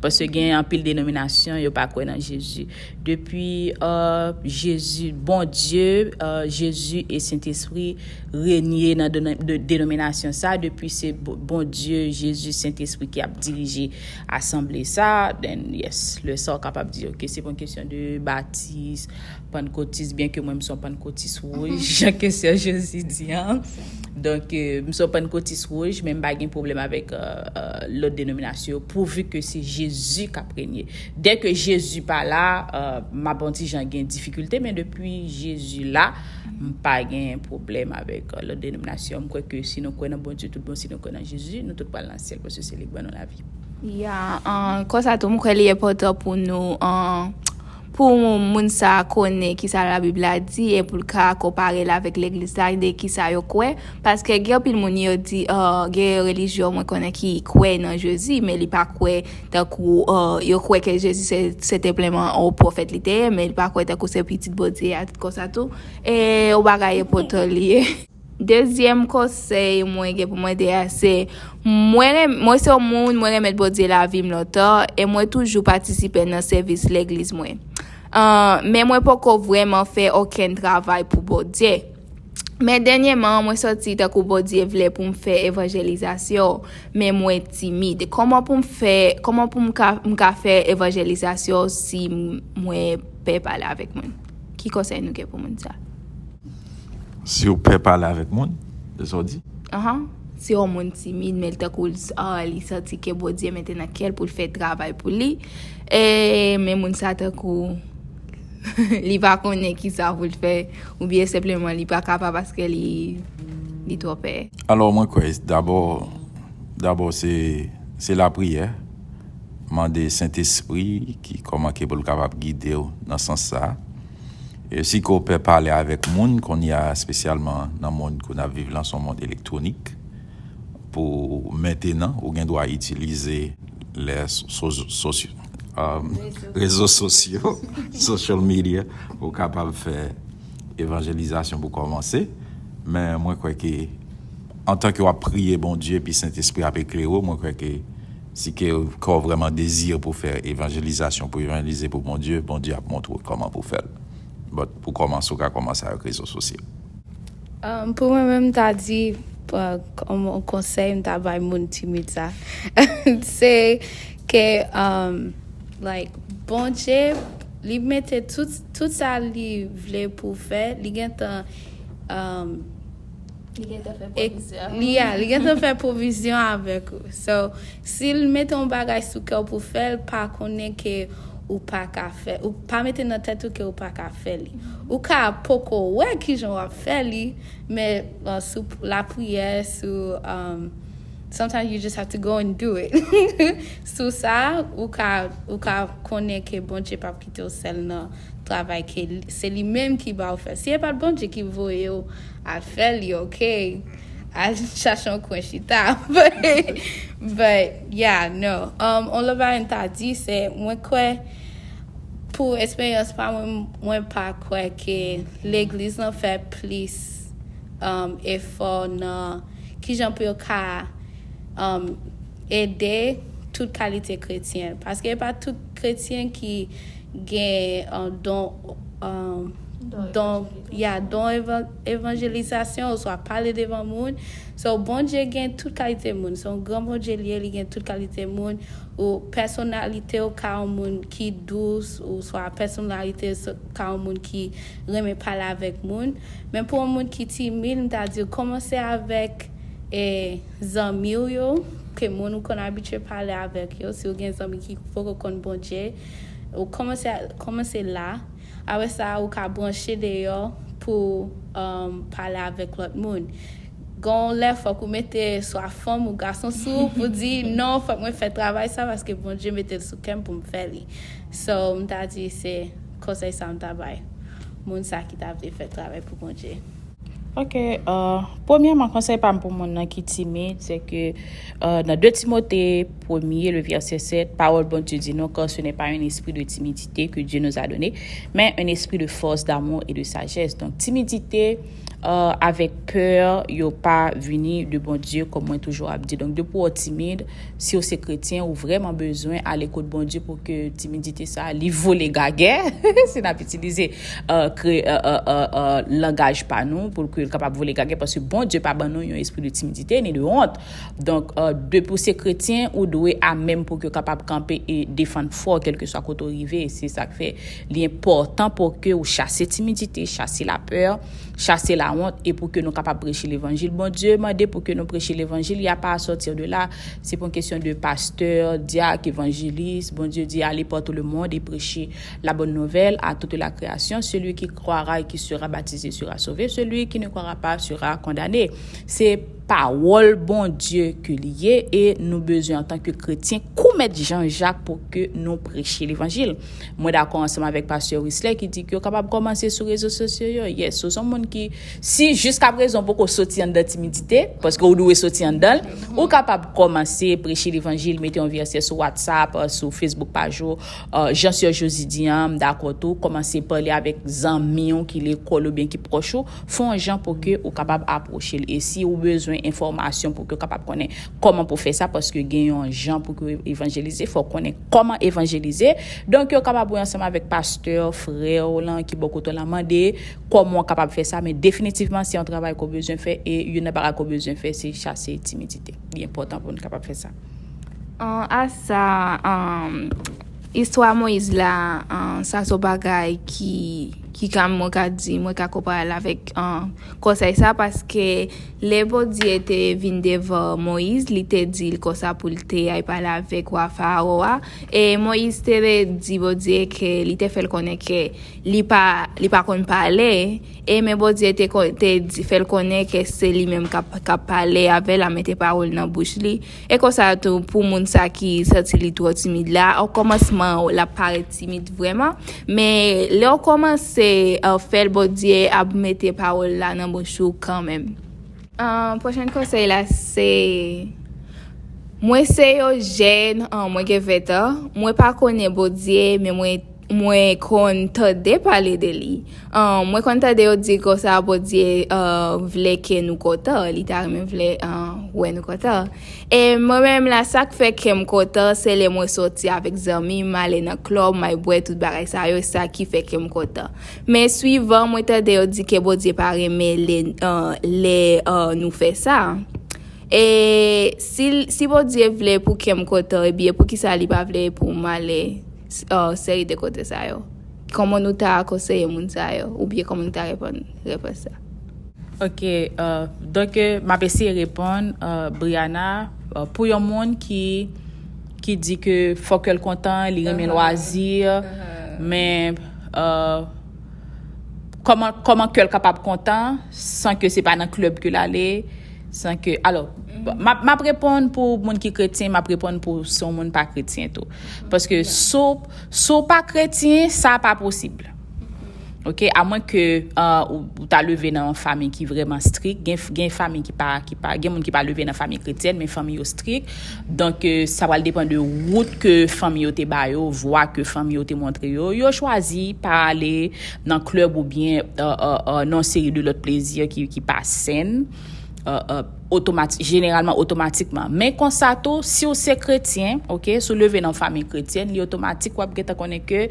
Paske gen anpil denominasyon, yo pa kwè nan Jezi. Depi uh, Jezi, Bondye, uh, Jezi e Sentespri renye nan de, de, denominasyon sa, depi se Bo- Bondye, Jezi, Sentespri ki ap dirije asanble sa, then yes, lè sa w kapab di, ok, se pa yon kesyon de batis, pannkotis, byen ke mwen m se yon pannkotis wouj, jan ke sè Josie di an. Donk, euh, m se yon pannkotis wouj, men m pa gen pwoblèm avèk euh, euh, lòt denominasyon yo, pouvi ke se Jezi k ap renye. Dè ke Jezi pa la, euh, m ap yon ti jan gen difikilte, men depi Jezi la, m pa gen pwoblèm avèk euh, lòt denominasyon. M kwè ke si nou kwè nan Bondye tout bon, si nou kwè nan Jezi, nou tout pral nan syèl, paske se li k ban nou lavi. Ya, an, konsa tou, m kwè li enpòtan pou nou, an, pou moun sa a konnen kisa Labib la di e pou l ka konpare l avèk legliz la, de kisa yo kwè. Paske gen anpil moun yo di, an, gen relijyon mwen konnen ki kwè nan Jezi, men li pa kwè tankou, an, yo kwè ke Jezi se, se senpleman yon pwofèt li te ye, men li pa kwè tankou se pitit Bondye a, konsa tou. E yon bagay enpòtan li ye. Dezyèm konsèy mwen gen pou mwen te a se, mwen renm- mwen se yon moun, mwen renmen Bondye lavi m lontan, e mwen toujou patisipe nan sèvis legliz mwen. An, men mwen poko vrèman fè okenn travay pou Bondye. Men dènyèman, mwen santi tankou Bondye vle pou m fè evanjelizasyon, men mwen timid. Kòman pou m fè, kòman pou m ka, m ka fè evanjelizasyon si m- mwen pè pale avèk moun? Ki konsèy nou gen pou moun sa? Si w pè pale avèk moun, se sa w di? Ahan. Si yon moun timid, men l tankou l, ah, li santi ke Bondye mete nan kè l pou l fè travay pou li, e men moun sa tankou li pa konnen ki sa pou l fè, oubyen senpleman li pa kapab paske li, li twò pè. Alò, mwen kwè, dabò, dabò se, se lapriyè. Mande Sentespri ki kòman ke pou l kapab gide w nan sans sa a. E si ke w pè pale avèk moun, kounye a, espesyalman nan mond ke n ap viv lan, se yon mond elektwonik, pou mentenan, ou gen dwa itilize lè so- so- sosyo- um, rezo sosyo, social media, pou w kapab fè evanjelizasyon pou kòmanse. Men mwen kwè ke, antan ke w ap priye Bondye, epi Sentespri ap eklere w, mwen kwè ke si ke kè w vrèman dezire pou fè evanjelizasyon, pou evanjelize pou Bondye, Bondye ap montre w kòman pou fè l. But pou kòmanse, w ka kòmanse avèk rezo sosyo. Um, pou mwen menm, m ta di, uh, kòm yon konsèy m ta bay moun timid sa, se ke, um, like, Bondye, li mete tout, tout sa li vle pou fè, li gentan, um, Li gentan fè e- pwovizyon. Li a, li gentan fè pwovizyon avèk ou. So, si l mete yon bagay sou kè w pou fè l, pa konnen ke ou pa ka fè, ou pa mete nan tèt ou ke ou pa ka fè li. Ou ka poko wè kijan w ap fè li, men uh, sou lapriyè, sou um, sometimes you just have to go and do it. Sou sa, ou ka, ou ka konnen ke Bondye p ap kite w sèl nan travay ke li- se li menm ki ba w fè. Si e pa t Bondye ki voye w al fè li, ok, al chache yon kwen chita. But, but yeah, no. Um, on lè bagay m ta di, se mwen kwè pou esperyans pa mwen, mwen pa kwè ke legliz lan fè plis um, efò nan kijan pou yo ka um, ede tout kalite kretyen. Paske e pa tout kretyen ki gen um, don um, don ya don evan- evanjelizasyon oswa pale devan moun. So Bondye gen tout kalite moun. Se yon gran Bondye li ye, li gen tout kalite moun. Ou pèsonalite w ka yon moun ki dous, oswa pèsonalite w ka yon moun ki renmen pale avèk moun. Men pou yon moun ki timid, m ta di w kòmanse avèk e, zanmi w yo, ke moun ou konn abitye pale avèk yo. Si w gen zanmi ki poko konn Bondye, ou kòmanse kòmanse la. Apre sa, ou ka branche deyò pou um, pale avèk lòt moun. Gon lè fòk ou mete swa fanm ou gason sou ou pou di non, fòk mwen fè travay sa paske Bondye mete l sou kè m pou m fè li. So, m ta di se konsèy sa m ta bay moun sa ki ta vle fè travay pou Bondye. Ok, euh, premyèman, konsèy pa m pou moun nan ki timid, se ke euh, dans deux Timothée premier, le verset sept, parole Bondye di nou, car ce n'est pas un esprit de timidité que Dieu nous a donné, mais un esprit de force, d'amour et de sagesse. Donk, timidite euh, avèk pè, yo pa vini de Bondye, kòm mwen toujou ap di. Donk, depi w timid, si w se kretyen, ou vrèman bezwen ale kot Bondye pou ke timidite sa, li vole gagè, si n ap itilize euh, kre, euh, euh, euh, euh, langaj pa nou, pou ke l kapab vole gagè, paske Bondye pa ban nou yon espri de timidite, ni de wont. Donk, euh, depi w se kretyen, ou dwe amèm pou ke w kapab kanpe e defann fò, kèlkeswa kote w rive. Se sa k fè li enpòtan pou ke w chase timidite, chase lapè, chase lawont, e pou ke nou kapab preche levanjil. Bondye mande pou ke nou preche levanjil, y a pas à sortir de là. C'est pas une question de pasteur, diacre, évangéliste. Bondye di, allez par tout le monde et prêchez la bonne nouvelle à toute la création. Celui qui croira et qui sera baptisé sera sauvé. Celui qui ne croira pas sera condamné. Se pawòl Bondye ke li ye, e nou bezwen, antan ke kretyen, kou mèt Jan Jak pou ke nou preche levanjil. Mwen dakò ansanm avèk pastè Wisley ki di ke yo kapab kòmanse sou rezo sosyo yo. Yes, ou se yon moun ki, si jiskaprezan ou poko soti anndan timidite, paske ou dwe soti anndan l, ou kapab kòmanse preche levanjil, mete yon vèsè sou WhatsApp, euh, sou Facebook paj ou, euh, jan sè Josie di an, m dakò tou, kòmanse pale avèk zanmi w ki lekòl oubyen ki pwòch ou, fè yon jan pou ke ou kapab apwoche l. E si ou bezwen enfòmasyon pou ke w kapab konnen kòman pou fè sa, paske gen yon jan pou ke w evanjelize, fò w konnen kòman evanjelize. Donk, yo kapab wè ansanm avèk pastè, frè w lan ki bò kote w lan, mande kòman w kapab fè sa, men definitivman, se yon travay ke w bezwen fè, e youn nan bagay ke w bezwen fè, se chase timidite. Li enpòtan pou nou kapab fè sa. An, a sa, an, istwa Moyiz la, an, sa se yon bagay ki, ki ka, mwen ka di, mwen ka konpare l avèk, an, konsèy sa, paske lè Bondye te vin devan Moyiz, li te di l konsa pou l te al pale avèk wa Fawo a. E Moyiz te di Bondye ke li te fè l konnen ke li pa, li pa konn pale. E men Bondye te, te di, fè l konnen ke se li menm k ap, k ap pale avè l, ap mete pawòl nan bouch li. E konsa tou, pou moun sa ki santi li twò timid la, o kòmansman, l ap parèt timid vrèman. Men lè w kòmanse, uh, fè l, Bondye ap mete pawòl la nan bouch ou kanmenm. Uh, pwochèn konsèy la, se, mwen se yon jèn, uh, mwen gen ven tan. Mwen pa konnen Bondye, men mwen mwen konn tande pale de li. An, mwen konn tande yo di konsa Bondye, an, vle ke nou kontan, li ta renmen vle, an, wè nou kontan. E mwen menm la, sa k fè kè m kontan, se lè mwen soti avèk zanmi m, m ale nan klèb, m al bwè tout bagay sa yo, sa ki fè kè m kontan. Men swivan, mwen tande yo di ke Bondye pa renmen lè, an, lè, an, nou fè sa. E si, si Bondye vle pou kè m kontan, ebyen, poukisa li pa vle pou m ale s-, uh, seri de kote sa yo? Kòman nou ta konseye moun sa yo? Oubyen kòman nou ta reponn repons sa? Ok, euh, donk, euh, m ap eseye reponn, euh, Brianna, euh, pou yon moun ki, ki di ke fò kè l kontan, li renmen lwazi, men, euh, kòman, kòman kè l kapab kontan san ke se pa nan klèb ke l ale, san ke, alò, m ap, m ap reponn pou moun ki kretyen, m ap reponn pou si yon moun pa kretyen tou. Paske si w, si w pa kretyen, sa pa posib. Ok, amwen ke, euh, ou, ou ta leve nan yon fanmi ki vrèman strik, gen, gen fanmi ki pa, ki pa, gen moun ki pa leve nan fanmi kretyèn, men fanmi yo strik. Donk, euh, sa pral depann de wout ke fanmi yo te ba yo, vwa ke fanmi yo te montre yo. Yo chwazi pa ale nan klèb oubyen, euh, euh, euh, nan yon seri de lòt plezi ki, ki pa sèn. Euh, euh, otomati-, jeneralman, otomatikman. Men konsa tou, si w se kretyen, ok, si w leve nan fanmi kretyèn, li otomatik w ap gentan konnen ke,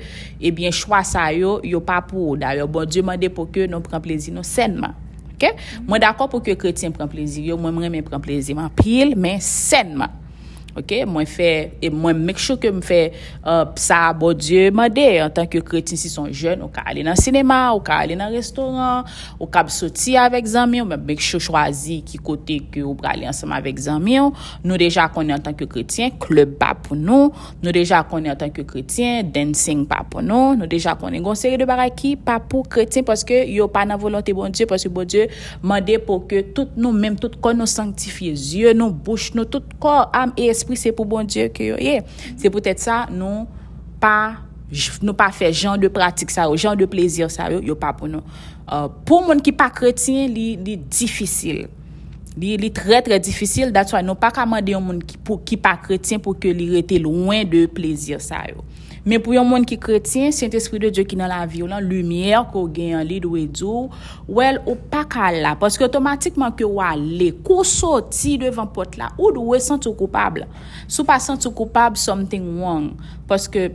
ebyen, chwa sa yo, yo pa pou ou. Dayè, Bondye mande pou ke nou pran plezi nou sènman. Ok? Mwen dakò pou ke kretyen pran plezi yo, mwen, mwen renmen pran plezi m anpil, men sènman. Ok, mwen fè, e mwen make sure ke m fè, euh, sa Bondye mande. Antanke kretyen, si se yon jèn, ou ka ale nan sinema, ou ka ale nan restoran, ou kab soti avèk zanmi w, men make sure chwazi ki kote ke ou prale ansanm avèk zanmi w. Nou deja konnen antanke kretyen, klèb pa pou nou. Nou deja konnen antanke kretyen, dancing pa pou nou. Nou deja konnen gon seri de bagay ki pa pou kretyen paske yo pa nan volonte Bondye, paske Bondye mande pou ke tout nou menm, tout kò nou sanktifye, zye nou, bouch nou, tout kò, am e espri, se pou Bondye ke yo ye. Se poutèt sa, nou pa j- nou pa fè jan de pratik sa yo, jan de plezi sa yo, yo pa pou nou. Uh, pou moun ki pa kretyen, li, li difisil. Li, li trè, trè difisil. That's why nou pa ka mande yon moun ki, pou, ki pa kretyen pou ke li rete lwen de plezi sa yo. Men pou yon moun ki kretyen, Sentespri de Dye ki nan lavi w lan, limyè ke w gen an, li dwe di w, well, ou pa ka la. Paske otomatikman ke w ale, ke w soti devan pòt la, ou dwe santi w koupab. Si w pa santi w koupab, something wrong. Paske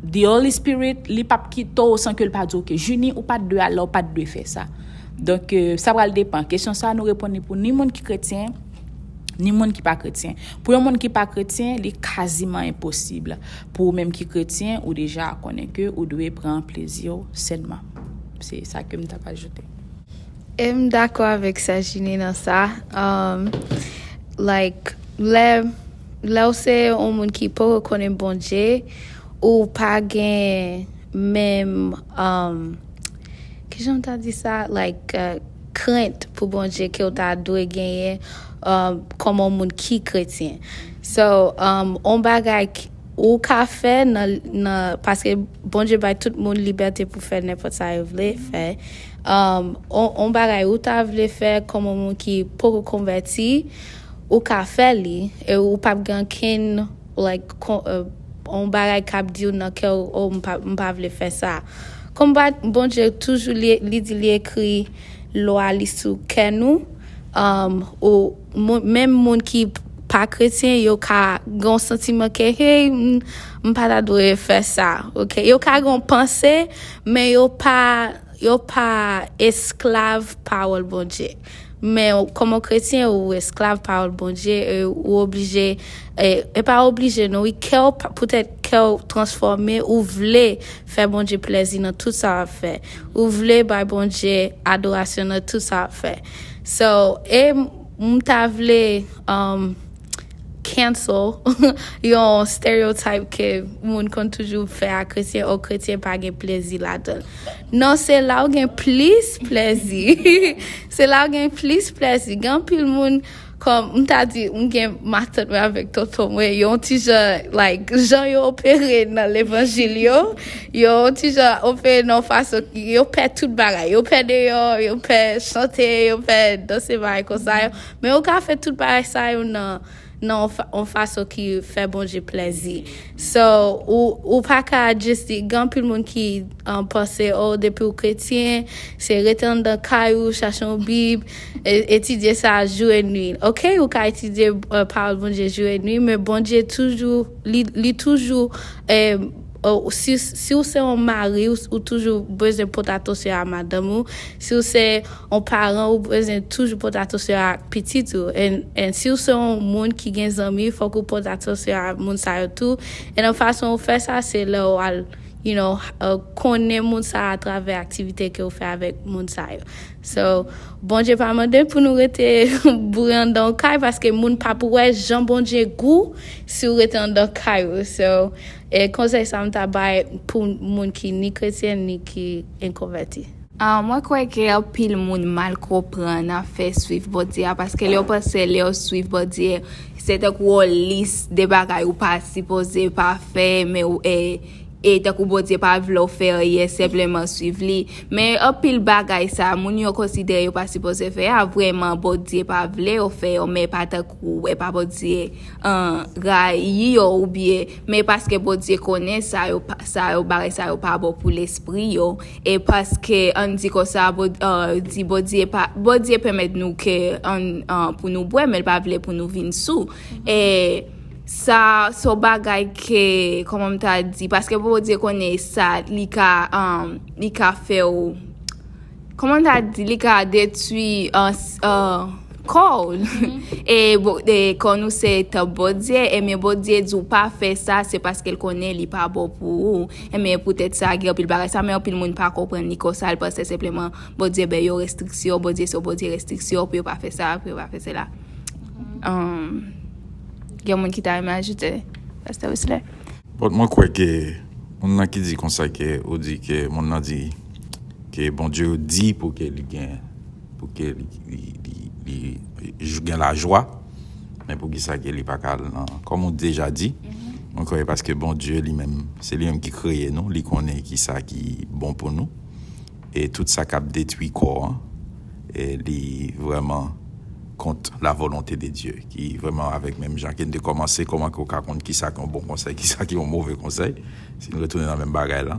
the Holy Spirit, li p ap kite w san ke l pa di w, ok, Junie, ou pa t dwe al la, ou pa t dwe fè sa. Donk, euh, sa pral depann. Kesyon sa, nou reponn li pou ni moun ki kretyen, ni moun ki pa kretyen. Pou yon moun ki pa kretyen, li kaziman enposib. Pou ou menm ki kretyen, ou deja konnen ke ou dwe pran plezi w sènman. Se sa ke m t ap ajoute. E m dakò avèk sa, Junie, nan sa. Um, like, lè, lè w se yon moun ki poko konnen Bondye, ou pa gen menm, um, kijan m ta di sa? Like, uh, krent pou Bondye ke w ta dwe genyen, um, kòm yon moun ki kretyen. So, um, yon bagay ki, ou ka fè nan, nan, paske Bondye bay tout moun libète pou fè nenpòt sa yo vle fè. Um, on, on bagay ou ta vle fè kòm on moun ki poko konvèti, ou ka fè li, e ou p ap gen ankenn, like, kon, uh, on bagay k ap di w nan kè w, oh, m pa, m pa vle fè sa. Kòm Bondye toujou, li, li di li ekri lwa li sou kè nou, um, ou, moun, menm moun ki pa kretyen, yo ka gen yon santiman ke, hey, m, m pa ta dwe fè sa, ok? Yo ka gen yon panse, men yo pa, yo pa esklav pawòl Bondye. Men kòm yon kretyen, ou esklav pawòl Bondye, e ou oblije, e, e pa oblije, non, wi, kè w, poutèt kè w transfòme, ou vle fè Bondye plèzi nan tout sa w ap fè. Ou vle bay Bondye adorasyon nan tout sa w ap fè. So, e m ta vle, um, cancel yon stereotype ke moun konn toujou fè a kretyen, o kretyen pa gen plezi ladan l. Non, se la w gen plis plezi. Se la w gen plis plezi. Gen anpil moun, kòm m ta di, m gen matant mwen avèk tonton mwen, yon ti jan, like, jan yo opere nan levanjil yo, yo ti jan opere nan yon fason, yo pè tout bagay, yo pè deyò, yo pè chante, yo pè danse, bagay konsa yo. Men yo ka fè tout bagay sa yo nan, nan yon fa, yon fason ki fè Bondye plèzi. So, ou, ou pa ka just di, gen anpil moun ki, um, panse, oh, depi w kretyen, se rete anndan kay ou, chache yon Bib, e, etidye sa jou e nwi. Ok, ou ka etidye, uh, pawòl Bondye jou e nwi, men Bondye toujou, li, li toujou, eh, oh, si, si w se yon mari, ou, ou toujou bezwen pote atansyon a madanm ou. Si w se yon paran, ou bezwen toujou pote atansyon a pitit ou. And, and si w se yon moun ki gen zanmi, fòk ou pote atansyon a moun sa yo tou. E nan fason ou fè sa, se lè w al, you know, uh, konnen moun sa a atravè aktivite ke w fè avèk moun sa yo. So, Bondye pa mande pou nou rete boure anndan yon kay, paske moun p ap wè jan Bondye gou si w rete anndan kay ou. So, e konsèy sa m ta bay pou moun ki ni kretyen, ni ki enkonvèti. Ah, mwen kwè ke anpil moun mal konprann afè swiv Bondye a, paske lè yo panse lè yo swiv Bondye, se tankou yon lis de bagay ou pa sipoze pa fè, men ou, e, e tankou Bondye pa vle w fè anyen, senpleman swiv li. Men anpil bagay sa, moun yo konsidere yo pa sipoze fè a, vrèman Bondye pa vle yo fè yo, men pa tankou, e pa Bondye, an, rayi yo oubyen, men paske Bondye konnen sa yo, pa- sa yo, bagay sa yo pa bon pou lespri yo, e paske, ann di konsa, Bon- an, di Bondye pa, Bondye pèmèt nou ke, ann, an, pou nou bwè, men l pa vle pou nou vin sou. E sa, se yon bagay ke, kòman m ta di, paske Bondye konnen sa, li ka, an, li ka fè w, kòman m ta di, li ka detwi, an, s- an, kò w. E, bon, e kò nou se tanp Bondye, e men Bondye di w pa fè sa, se paske l konnen li pa bon pou ou. E men poutèt sa, gen anpil bagay sa, men anpil moun pa konprann li konsa, l panse senpleman Bondye bay yo restriksyon, Bondye se yon Bondye restriksyon, pou yo pa fè sa, pou yo pa fè sela. Um, gen moun ki ta renmen ajoute, Pastè Wesley? But mwen kwè ke moun nan ki di konsa ke ou di ke moun nan di ke Bondye di pou ke li gen pou ke li, li, li, li j- gen lajwa, men pou kisa ke li pa ka al nan, kòm ou deja di, Mwen kwè paske Bondye li menm, se li menm ki kreye nou, li konnen ki sa ki bon pou nou. E tout sa k ap detwi kò an, e li vrèman kont la volonte de Dye, ki vrèman avèk menm jan ke n te kòmanse, kòman ke w ka konn ki sa ki yon bon konsèy, ki sa ki yon move konsèy, si n retounen nan menm bagay la,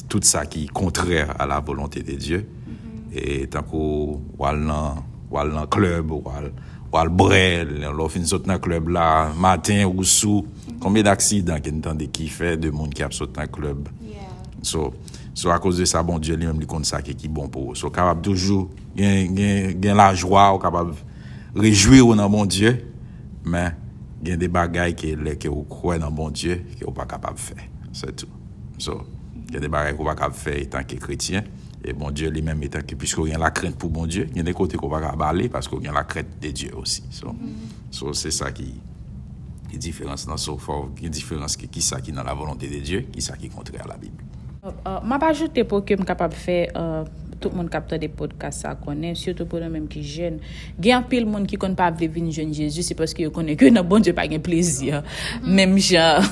tout sa ki kontrè a la volonte de Dye, e tankou w al nan, w al nan klèb, w al, w al bwè, lè w fin sot nan klèb la, maten ou sou, konbyen aksidan ke n tande ki fè de moun ki ap sot nan klèb? So, so akoz de sa, Bondye li menm li konn sa ki, ki bon pou ou. So, w kapab toujou gen, gen, gen lajwa, ou kapab rejwi ou nan Bondye, men gen de bagay ke lè ke ou kwè nan Bondye, ke ou pa kapab fè. Se tou. So, gen de bagay ke ou pa kapab fè etanke kretyen, e Bondye li menm etanke, piske ou gen lakrent pou Bondye, gen de kote ke ou pa kapab ale paske ou gen lakrent de Dye osi. So, so se sa ki, ki diferans lan. So, fò gen diferans ke ki sa ki nan la volonte de Dye, ki sa ki kontrè a la Bib. Uh, m ap ajoute pou ke m kapab fè uh, tout moun k ap tande podcast sa konnen, sitou pou nou menm ki jèn. Gen anpil moun ki konn pa vle vin jwenn Jezi, se paske yo konnen ke nan Bondye pa gen plezi. Menm jan,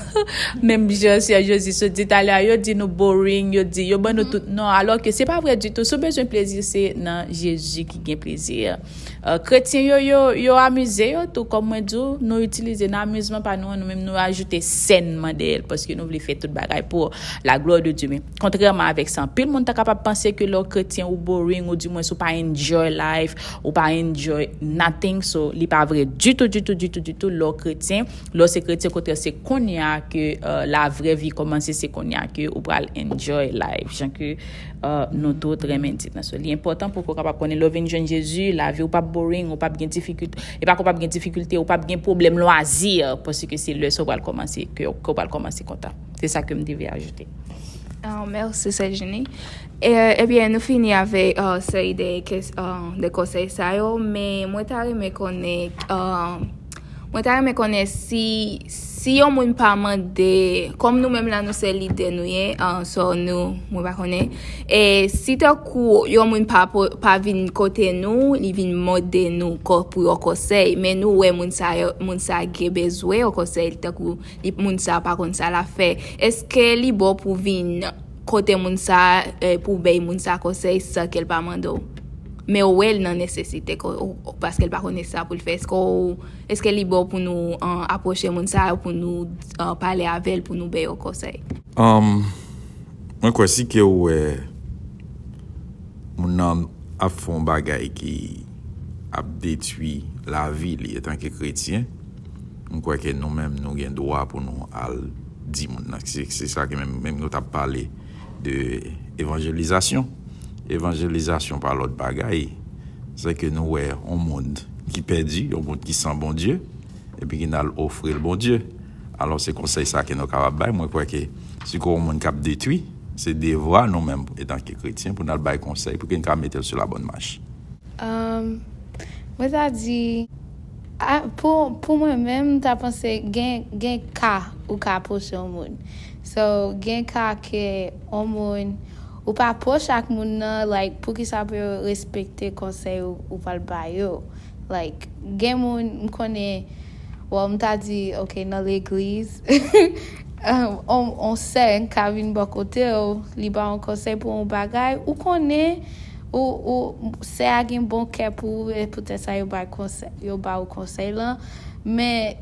menm jan Sè Jezi sot di talè a, yo di nou boring, yo di, yo ban nou tout non, alò ke se pa vre ditou. Si w bezwen plezi, se nan Jezi ki gen plezi. Uh, kretyen yo, yo, yo amize yo tou, kòm mwen di w, nou itilize nan amizman pa nou an, nou menm nou ajoute sènman dèyè l, paske nou vle fè tout bagay pou la gloire de Dieu. Men kontrèman avèk sa, anpil moun ta kapab panse ke lè w kretyen ou boring, ou dimwens ou pa enjoy life, ou pa enjoy nothing, so li pa vre ditou, ditou, ditou, ditou, lè w kretyen, lè w se kretyen, okontrè se kounye a ke uh, la vrè vi kòmanse, se kounye a ke ou pral enjoy life, jan ke uh, nou tout renmen di nan so. Li enpòtan pou ke w kapab konnen lè w vin jwenn Jezi, lavi w p ap boring, ou p ap gen difikilte, e pa ke w p ap gen difikilte, ou p ap gen pwoblèm lwazi, paske se lè sa w pral kòmanse, ke, ke w pral kòmanse kontan. Se sa ke m te vle ajoute. Uh, merci, Sè Jenny. E, ebyen, nou fini avèk uh, seri de, uh, de konsèy sa yo, men mwen ta renmen konnen uh, Mwen ta renmen konnen si si yon moun pa mande, kòm nou menm la nou se lidè nou ye, so nou, mwen pa konnen, e si tankou yon moun pa, pa vin kote nou, li vin mande nou pou yon konsèy, men nou wè moun sa, moun sa gen bezwen yon konsèy, tankou moun sa pa konn sa l ap fè, èske li bon pou vin kote moun sa pou bay moun sa konsèy san ke l pa mande w? Men ou wè l nan nesesite paske l pa konnen sa pou l fè, èske w Èske li bon pou nou apwoche moun sa yo, pou nou pale avè l, pou nou bay yo konsèy? Mwen kwè si ke ou wè moun nan ap fè yon bagay ki ap detwi lavi li etanke kretyen, mwen kwè ke nou menm nou gen dwa pou nou al di moun nan. Se sa ke menm nou t ap pale de evanjelizasyon. Evanjelizasyon pa lòt bagay, se ke nou wè yon moun ki pèdi, yon moun ki san Bondye, epi ki n al ofri l Bondye. Alò se konsèy sa ke nou kapab bay. Mwen kwè ke si ke yon moun k ap detwi, se devwa nou menm etanke kretyen pou n al bay konsèy pou ke n ka mete l sou la bòn mach. Mwen ta di, pou, pou mwen menm, m ta panse gen, gen ka ou ka apwoche yon moun. So, gen ka ke yon moun, ou pa pwòch ak moun nan, like, poukisa pou yo respekte konsèy ou, ou pral ba yo? Like, gen moun, m konnen, well, m ta di, ok, nan legliz, on, on sè ka vin bò kote w, li ba w yon konsèy pou yon bagay, ou konnen, ou, ou, sè a gen bon kè pou ou, e poutèt sa yo ba konsèy, yo ba ou konsèy lan, men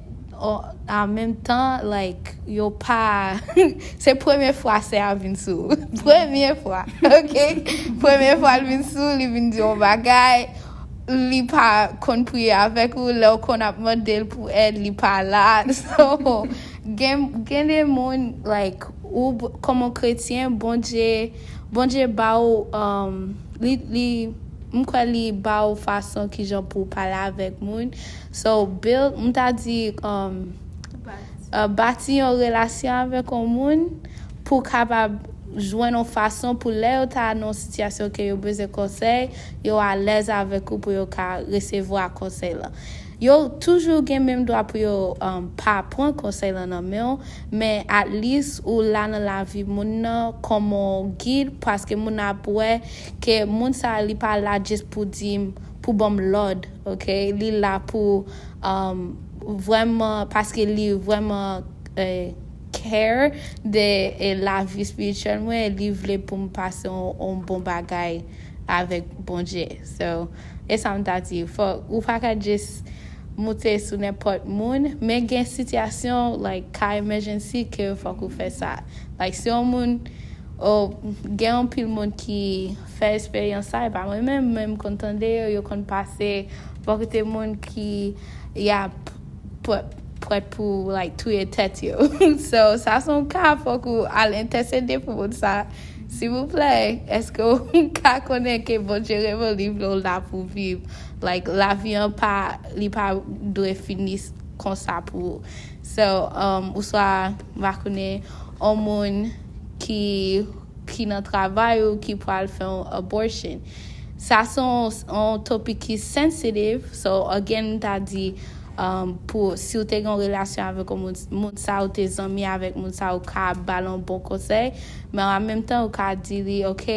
an menm tan, like, yo pa, se premye fwa sè a vin sou ou, premye fwa, ok, premye fwa l vin sou ou, li vin di yon bagay, li pa konn priye avèk ou, lè w konn ap mande l pou èd, li pa la, so, gen, gen de moun, like, ou, kòm yon kretyen, Bondye, Bondye ba w, um, li, li, m kwè li ba w fason kijan pou w pale avèk moun. So, build, m ta di, um, uh, bati yon relasyon avèk yon moun pou w kapab jwenn yon fason pou lè yo ta nan yon sitiyasyon ke yo bezwen konsèy, yo alèz avèk ou pou yo ka resevwa konsèy lan. Yo toujou gen menm dwa pou yo um, pa pran konsèy lan nan men w, men at least ou la nan lavi moun nan kòm yon gid, paske moun nan ap wè ke moun sa li pa la just pou di m, pou ban m lòd, ok? Li la pou um, vrèman, paske li vrèman eh, care de e, lavi espirityèl mwen, li vle pou m pase yon, yon bon bagay avèk Bondye. So, e sa m ta di, fò ou pa ka just moute sou nenpòt moun, men gen sitiyasyon, like, ka emergency ke fòk ou fè sa. Like, si yon moun, oh, gen anpil moun ki fè eksperyans sa, e pa mwen menm, men m konn tande yo, yo konn pase bò kote moun ki y ap prè- prèt pou, like, touye tèt yo. So, sa se yon ka, fòk ou al entèsede pou moun sa. Silvouplè, èske w ka konnen ke Bondye renmen w, li vle w la pou viv? Like, lavi an pa, li pa dwe fini s- konsa pou ou. So, um, ou swa, m pa konnen, yon moun ki, ki nan travay ou ki pral fè yon abortion. Sa se yon, yon topic ki sensitive. So, again, m ta di, um, pou, si w te gen yon relasyon avèk yon moun, moun sa ou te zanmi avèk moun sa, ou ka ba l yon bon konsèy, men an menm tan, ou ka di li, ok,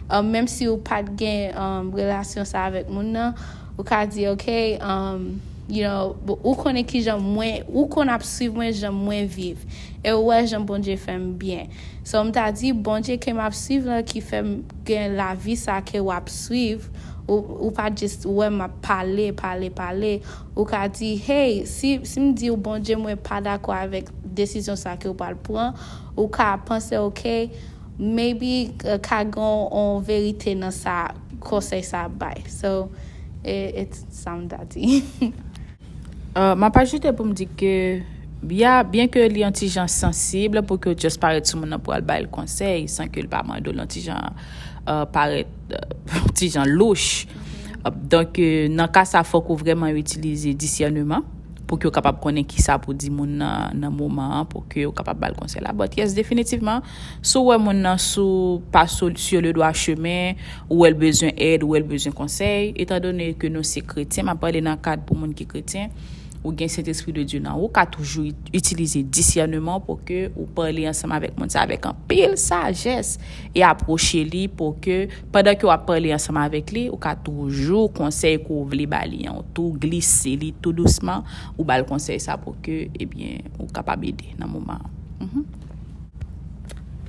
um, menm si ou pa t gen, um, relasyon sa avèk moun nan, ou ka di, ok, um, you know, ou konnen ki jan mwen, ou konn ap swiv mwen, jan mwen viv. E ou wè jan Bondye fè m byen. So, m ta di, Bondye ke m ap swiv la, ki fè m gen lavi sa ke w ap swiv, ou, ou pa just wè m ap pale, pale, pale. Ou ka di, hey, si, si m di w, Bondye, mwen pa dakò avèk desizyon sa ke w pral pran, ou ka panse, ok, maybe, uh, ka gen yon verite nan sa, konsèy sa ap bay. So, it, it's sa m ta di. Uh, m ap ajoute pou m di ke, bya, byen ke li yon ti jan sansib pou ke w just parèt sou moun nan pou al ba l konsèy, san ke l pa mande w l yon ti jan, uh, parèt, uh, ti jan louch. Uh, donk, uh, nan ka sa, fòk ou vrèman itilize disèneman pou ke w kapab konnen ki sa pou di moun nan, nan moman an, pou ke w kapab ba l konsèy la. But yes, definitivman, si w wè moun nan sou, pa sou, sur le droit chemen, ou wè l bezwen èd, ou wè l bezwen konsèy, etandone ke nou se kretyen, m ap pale nan kad pou moun ki kretyen, ou gen Sentespri de Dye nan ou, ou ka toujou it- itilize disèneman pou ke ou pale ansanm avèk moun sa avèk anpil sajès e apwoche li pou ke, pandan ke w ap pale ansanm avèk li, ou ka toujou konsèy ke w vle ba li an, ou tou glise li tou dousman, ou ba l konsèy sa pou ke, ebyen, ou kapab ede nan moman an. Mhm.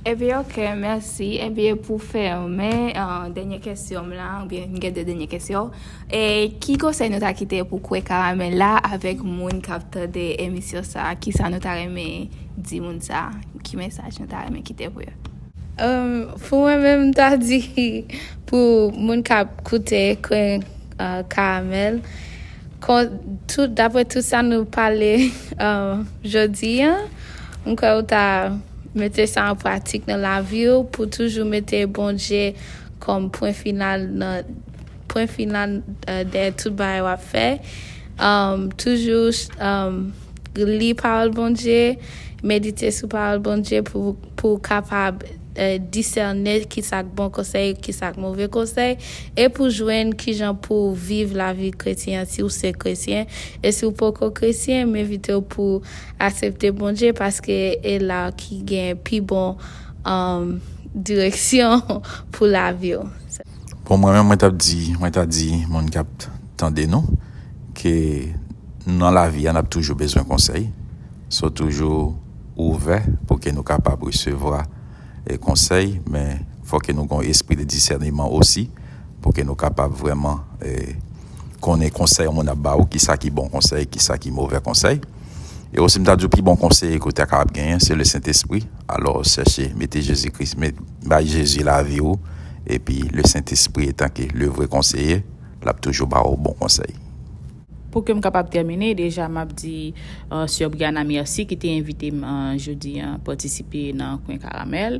Ebyen, ok, mèsi. Ebyen, pou fèmen, uh, dènye kesyon m la, oubyen m gen de dènye kesyon. E ki konsèy nou ta kite pou kwè karamèl la avèk moun k ap tande emisyon sa? Ki sa nou ta renmen di moun sa? Ki mesaj nou ta renmen kite pou yo? Um, pou mwen menm, m ta di, pou moun k ap koute kwen, uh, karamèl, kon, tout, daprè tout sa nou pale, uh, jodi an, m kwè ou ta mete sa an pratik nan lavi w, pou toujou mete Bondye kòm pwen final nan, pwen final, uh, dèyè tout bagay w ap fè. Um, toujou, um, li pawòl Bondye, medite sou pawòl Bondye pou, pou w kapab, uh, disène ki sa k bon konsèy, ki sa k move konsèy, e pou jwenn ki jan pou w viv lavi kretyen an, si w se kretyen. E si w poko kretyen, m envite w pou w aksepte Bondye, paske e la ki gen pi bon, um, direksyon pou lavi w. Bon, mwen menm, mwen t ap di, mwen ta di moun k ap tande nou, ke nan lavi a, n ap toujou bezwen konsèy. So, toujou ouvè pou ke nou kapab resevwa, e, konsèy, men fò ke nou gen yon espri de disèneman osi, pou ke nou kapab vrèman, e, konnen konsèy yon moun ap ba ou, ki sa ki bon konsèy, ki sa ki movè konsèy. E osi, m ta di w, pi bon konsèy ke w ta kapab genyen, se le Sentespri. Alò, chèche mete Jezi Kris, met, bay Jezi lavi w, epi le Sentespri, etan ke le vrè konseye, l ap toujou ba w bon konsèy. Pou ke m kapab tèmine, deja m ap di, uh, Sè Brianna mèsi ki te envite m, uh, jodi an patisipe nan Kwen Karamèl.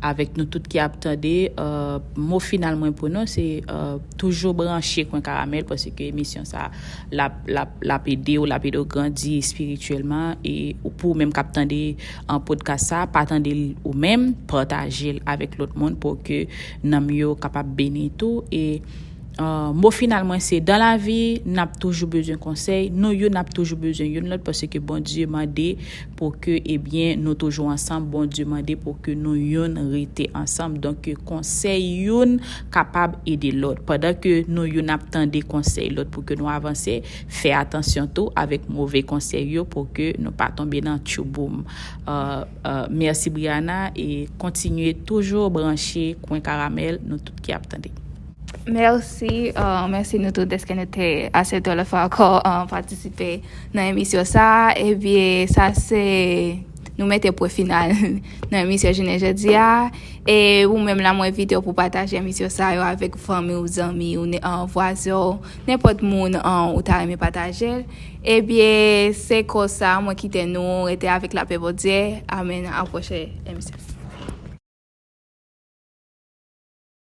Avèk nou tout ki ap tande, uh, mo final mwen pou nou se, uh, toujou branche Kwen Karamèl, paske emisyon sa l ap, l ap, l ap ede w, l ap ede w grandi espirityèlman, e ou, pou ou menm k ap tande an podcast sa, pa tande l ou menm, pataje l avèk lòt moun pou ke nanm yo kapab beni tou. E Uh, mo final mwen se, dans la vie n ap toujou bezwen konsèy, nou youn n ap toujou bezwen youn lòt, paske Bondye mande pou ke, ebyen, nou toujou ansanm. Bondye mande pou ke nou youn rete ansanm. Donk, konsèy youn kapab ede lòt. Pandan ke nou youn ap tande konsèy lòt pou ke nou avanse, fè atansyon tou avèk move konsèy yo pou ke nou pa tonbe nan tchouboum. Uh, uh, mèsi Briana, e kontinye toujou branche Kwen Karamèl, nou tout ki ap tande. Mèsi, uh, mèsi nou tout dèske nou te aksepte lòt fwa ankò, uh, patisipe nan emisyon sa. Ebyen, sa se nou mete pwen final nan emisyon jounen jodi a. E ou menm la, mwen envite w pou pataje emisyon sa yo avèk fanmi w, zanmi w, uh, vwazen w, nenpòt moun, uh, ou ta renmen pataje l. Ebyen, se konsa mwen kite nou, rete avèk lapè Bondye. Amèn. A pwochen emisyon.